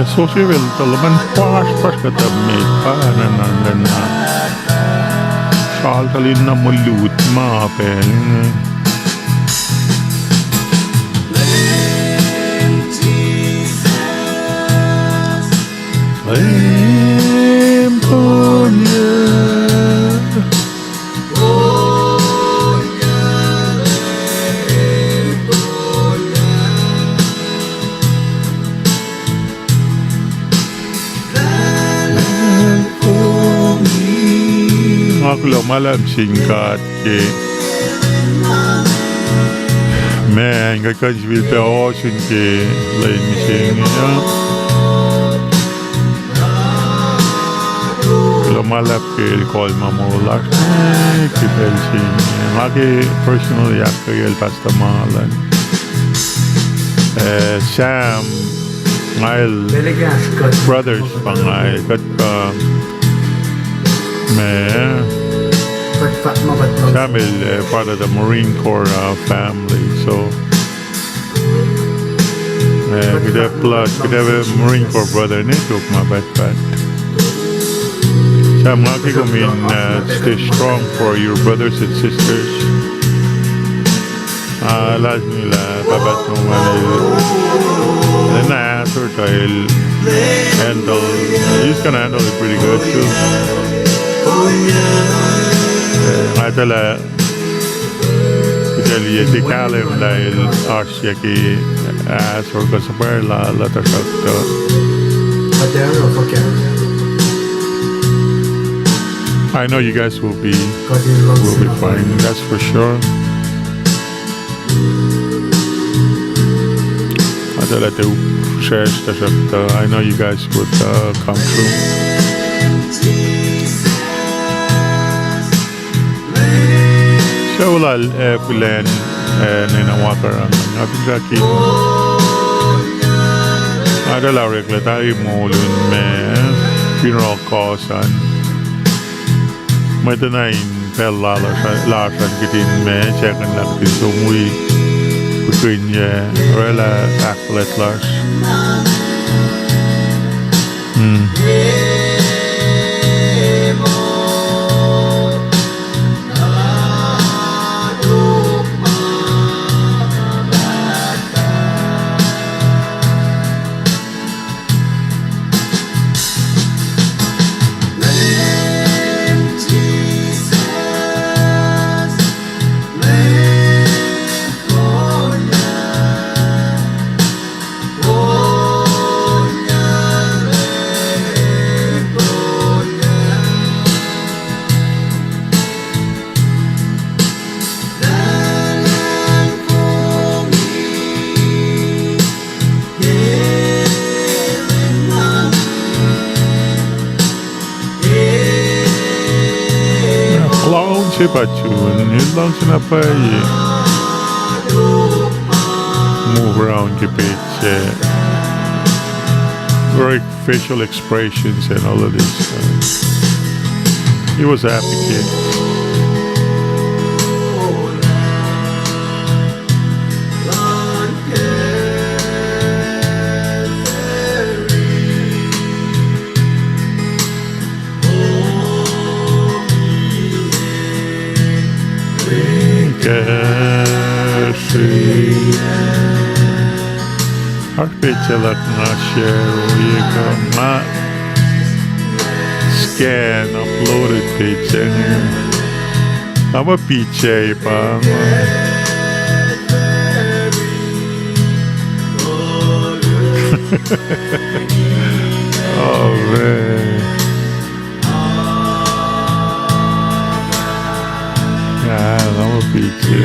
Sosefel tuh luhman fahsr, fahsr kuhtuh met pa na, na, na, na. Sral tuh lin na mulut ma pacl inge. Leum Konya. Nga kuloh ma luhlahp sin God ke, man, kuht kuh in sifilpac ohsun ke lwen mihsenge uh. Kuloh ma luhlahp ke El kol ma moul lasr, eh, ke pacl se inge. Nga ke personally ahkkweyacl Pastor Marlon, eh, Sam, nga el brothers pa nga el, kuht, uh, ma, Sam el, uh, part of the Marine Corps, uh, family, so, uh, kuht have blood, kuht have a Marine Corps brother ne tok ma pahtpaht. Sam, nga ke kom in, uh, stay strong for your brothers and sisters. Ah, last nila pahpah Norman el, el na ahsor tuh el handle, he's gonna handle it pretty good too. Eh, nga etuh lah, etuh lah tiac kahlwem lah el oasr yac ke ahsor kuh suhpwacr lal uh, tuhsruhktuh I know you guys will be, will be fine, that's for sure. Etuh lah tiac fihsracsr, tuhsruhktuh I know you guys would, uh, come through. Sucu lal, eh, fihlacn, eh, ninac ma karihngihn, nga fin fahk in, nga etuh lah oreklac tari moul in ma, funeral kos an. Mwet uh na in pacl lasr an kihtin ma, second lah kihtin som wi, kihtin, eh, orwaclah ahkfuhlwact lasr. Hmm. Luhngse pa June, el luhngse na pwacye move around ke page, very facial expressions and all of this. He was a happy kid. Oasr page se luhk nga share, ohiyac kuh nga scan, uploaded page se inge. Nga muh page se pa inge. Oh, man. Ah, nga muh page se.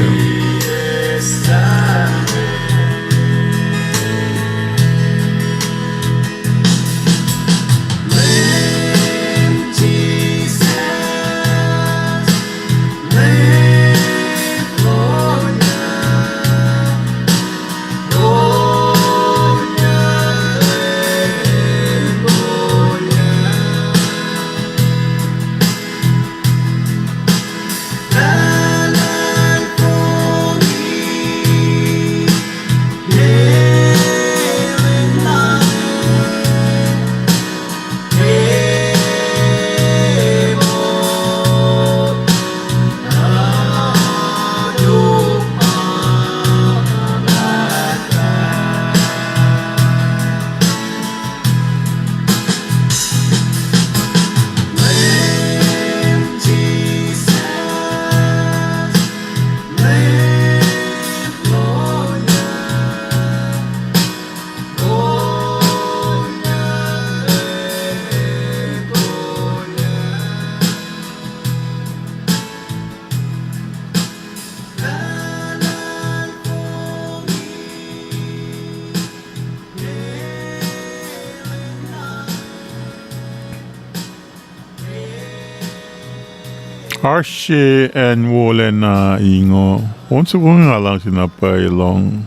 Oasr se acn wolacna ingo. On soko nga luhngse na pwacye lohng.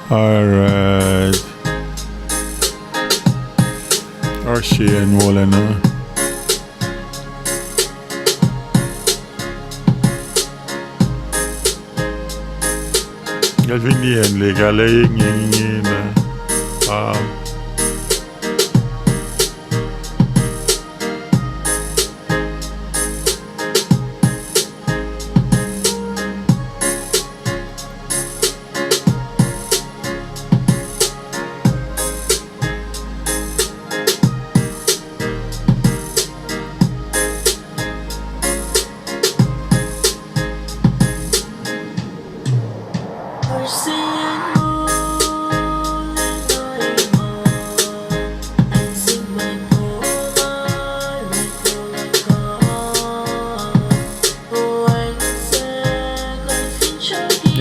All right. Oasr se acn wolacna. Nga fin liyacn le kale inge, inge na. Ah.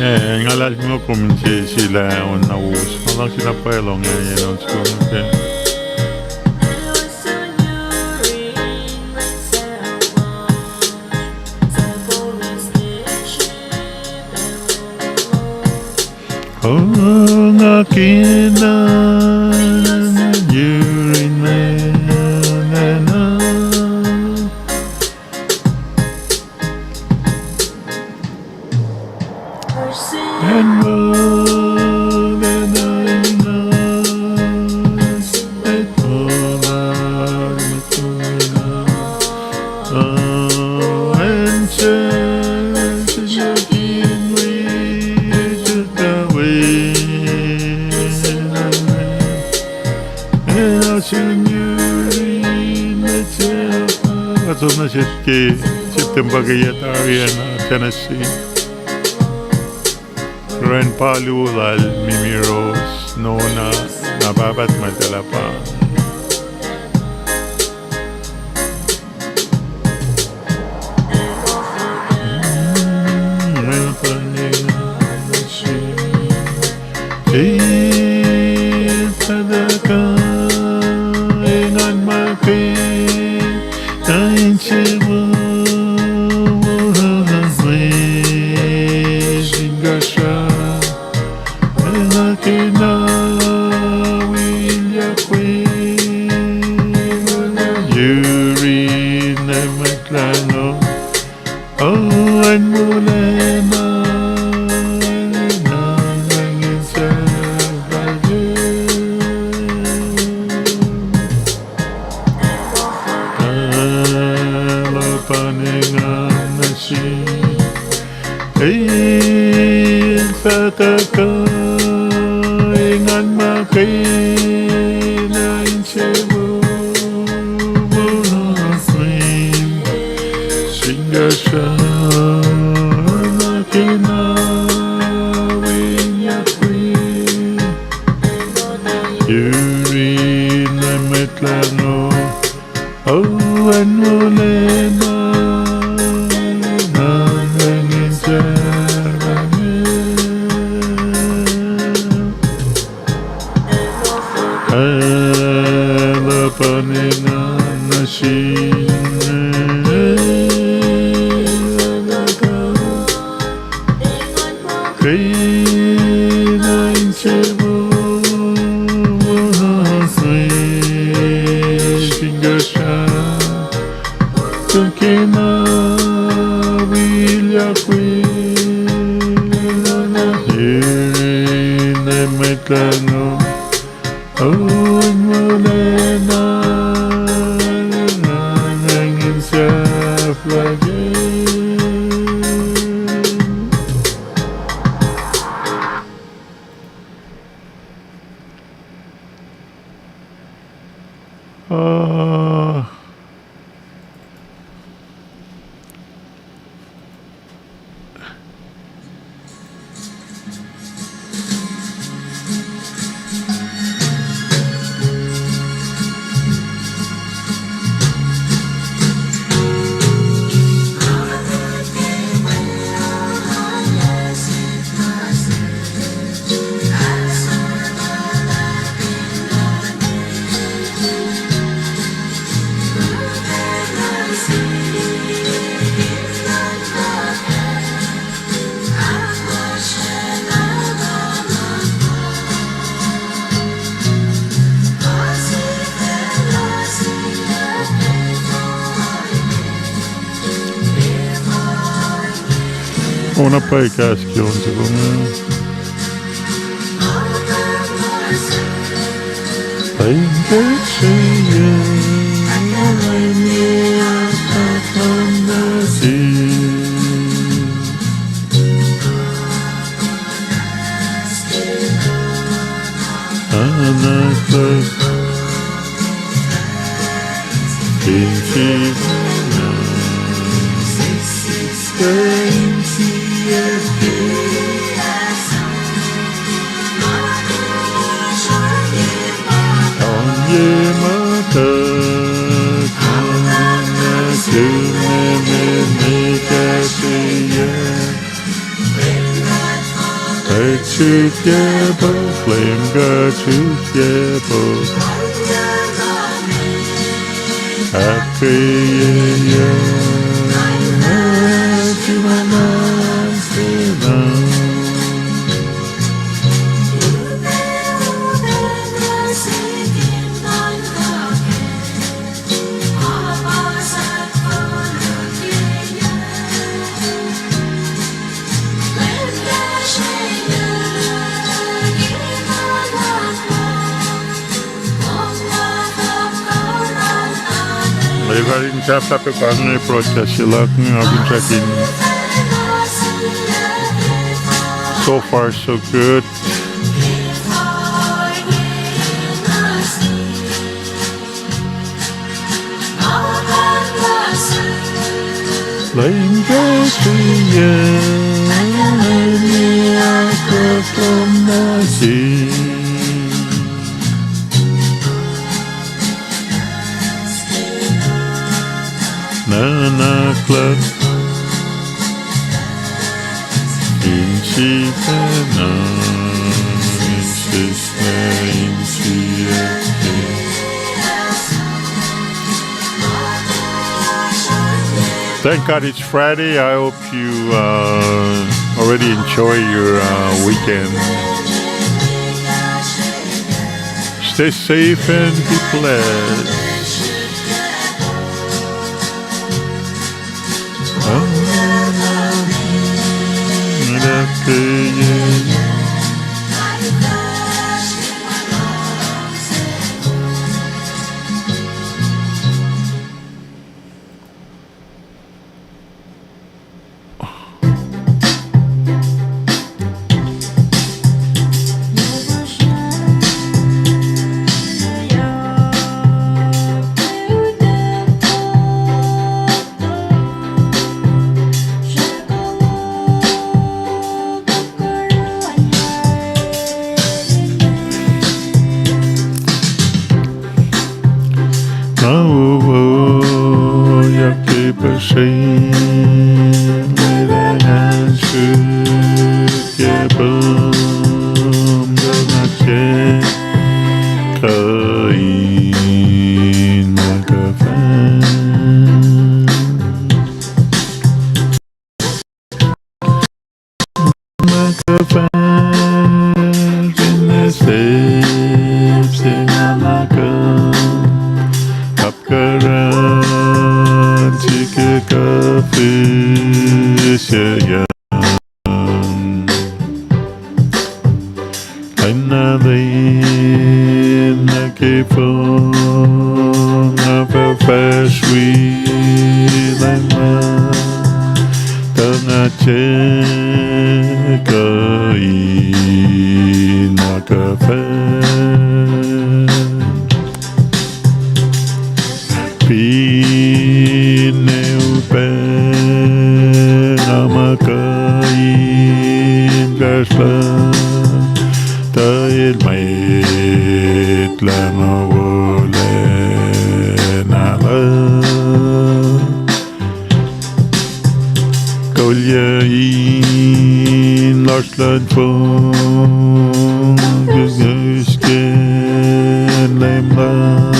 Eh, nga luhlahlfongi kom in se sila on na wos. Nga luhngse na pwacye lohng ah, yen on soko, okay. Oh, nga kena yurin me na. Kuht som nuh sesr ke September ke yac tari ah nuh Tennessee. Ren palu lal Mimiros, Nona, na pahpah ma tuhlapa. Engan ma ke na insewowo, sin kahsruh, na ke na wilyak we, yurin mwet lahngo. O, acn wolacna, na wacngihn sahflah ke. Luhpan engan nuh sin, el fah tuhkuh, engan ma ke na insewowo, sin kahsruh, na ke na wilyak we, yurin mwet lahngo. O, acn wolacna, na wacngihn sahflah ke. Luhpan engan nuh sin, ke na insewowo, sin kahsruh, ke na wilyak we, yurin mwet lahngo. O, acn wolacna, na wacngihn sahflah ke. Ah. Ona pwacye kahs ke on soko inge. Pwacye kahs se inge, Anak luhk, fin sifacna, oan ye ma tuhkuh, na kihn me me kahsrweyuc. Kuht suk yac puk, Leum God suk yac puk. Ahkkweyeyuc, simuhn sifacna. Mwe karin sahflah pa inge broadcast se luhk inge, akihn srackin. So far, so good. Leum kahsrweyuc, ahkkahlwemye ahkuhtwem nuh sum. Nuhnak luhk, fin sifacna, in sisna, in siyuck. Thank God it's Friday. I hope you uh, already enjoy your uh, weekend. Stay safe and be blessed. Nga wowoyak ke puhsren mwet ah ngan suk ke pom tuh nga ke kuh in ma kuhfa. Ma kuhfa, finne step se nga ma kuh, apkuhran srihke kuh fihsrwacsr. Leum na lwen nuh ke fong, nga fahfahsr wi Leum, tuh nga tiac kuh in ma kuhfa. Finne upac nga ma kuh in kahsruh, tuh el mwet lah ma wolacna luhk. Kolyuc in lohsr luhn fong, kuhskuhsken Leum luhk,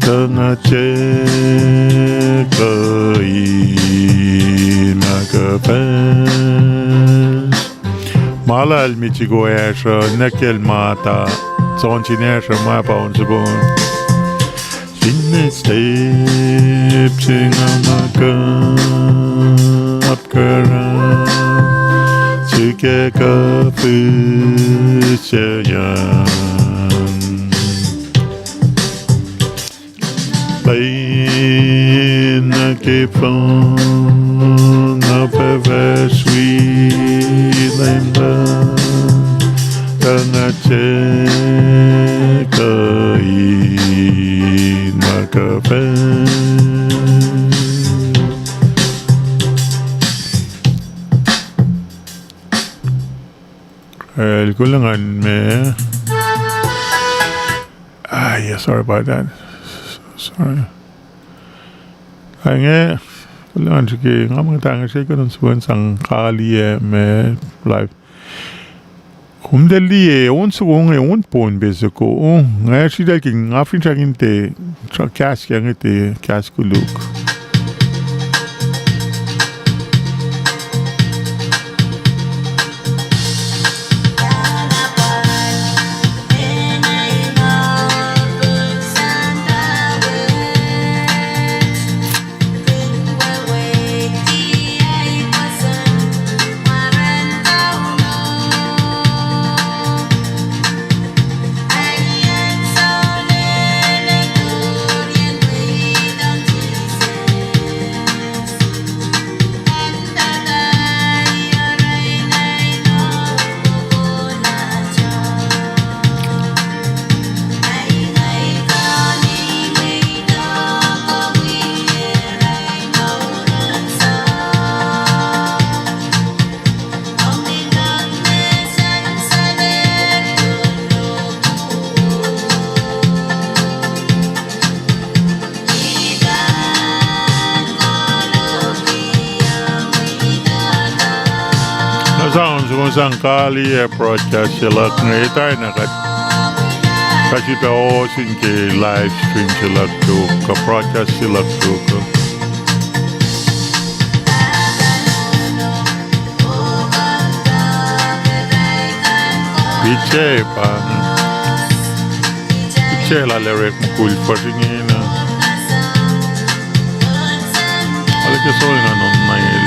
tuh nga tiac kuh in ma kuhfa. Ma luhlahlfongi soko ah sruh nuh kacl mata, soenna sruh ma pa on soko. Finne step se nga ma kuh, apkuhran, srihke kuh fihsracsr an. Pwacyena ke pon na pacpacr wi Leum Muhtahl, tuh nga tiac kuh in ma kuhpahsr. El kuloh ngan me. Ah, yeah, sorry about that. Sorry. Inge, kuloh ngan srihke, nga muh tange srihke kuh in suwen sang kaliyac me live. Kom tiac liye, on soko inge, on pon pac soko. Nga sritacl ke nga finsrak in tiac, kahs ke inge tiac, kahs koluk. Na sang, sang kaliyac broadcast se luhk inge, etuh na kuht, kuht sifilpac ohsun ke live stream se luhk tok, kuh broadcast se luhk tok. Picture pa, picture lal Eric mukul fuhsr ingena. Arlac ke soenna non mael.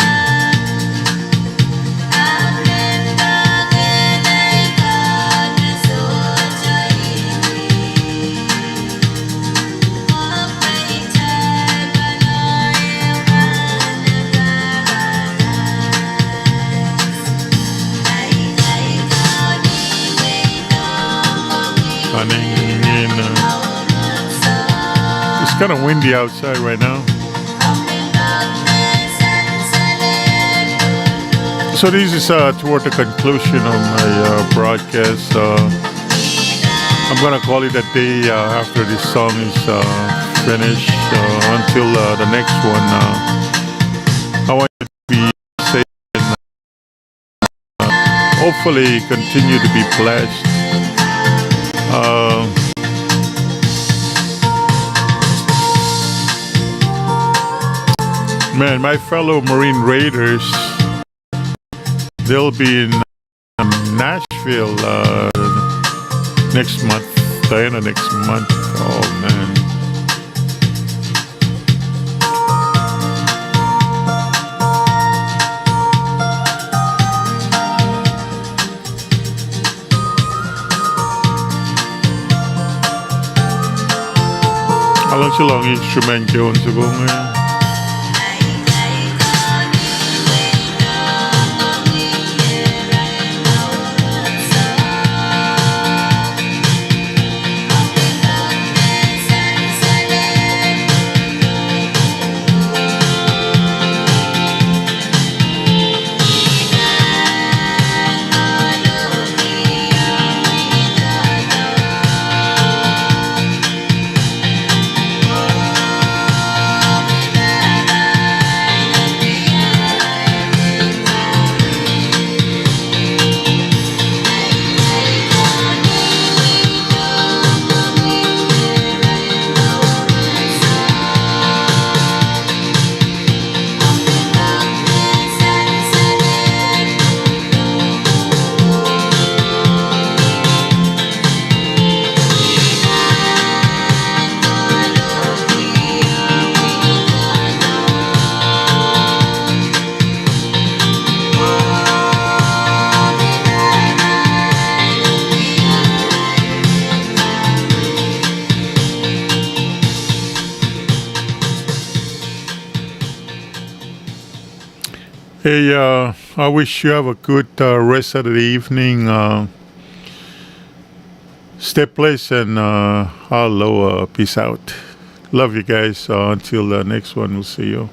It's kind of windy outside right now. So this is, uh, toward the conclusion of my, uh, broadcast. Uh, I'm gonna call it a day, uh, after this song is, uh, finished. Uh, until, uh, the next one, uh, I want you to be safe and, uh, hopefully continue to be blessed. Uh, man, my fellow Marine Raiders, they'll be in Nashville, uh, next month, the end of next month. Oh, man. Alu se lohng instrument ke on soko inge. Hey, uh, I wish you have a good, uh, rest of the evening. Uh, stay blessed and, uh, hello, uh, peace out. Love you guys. Uh, until the next one, we'll see you.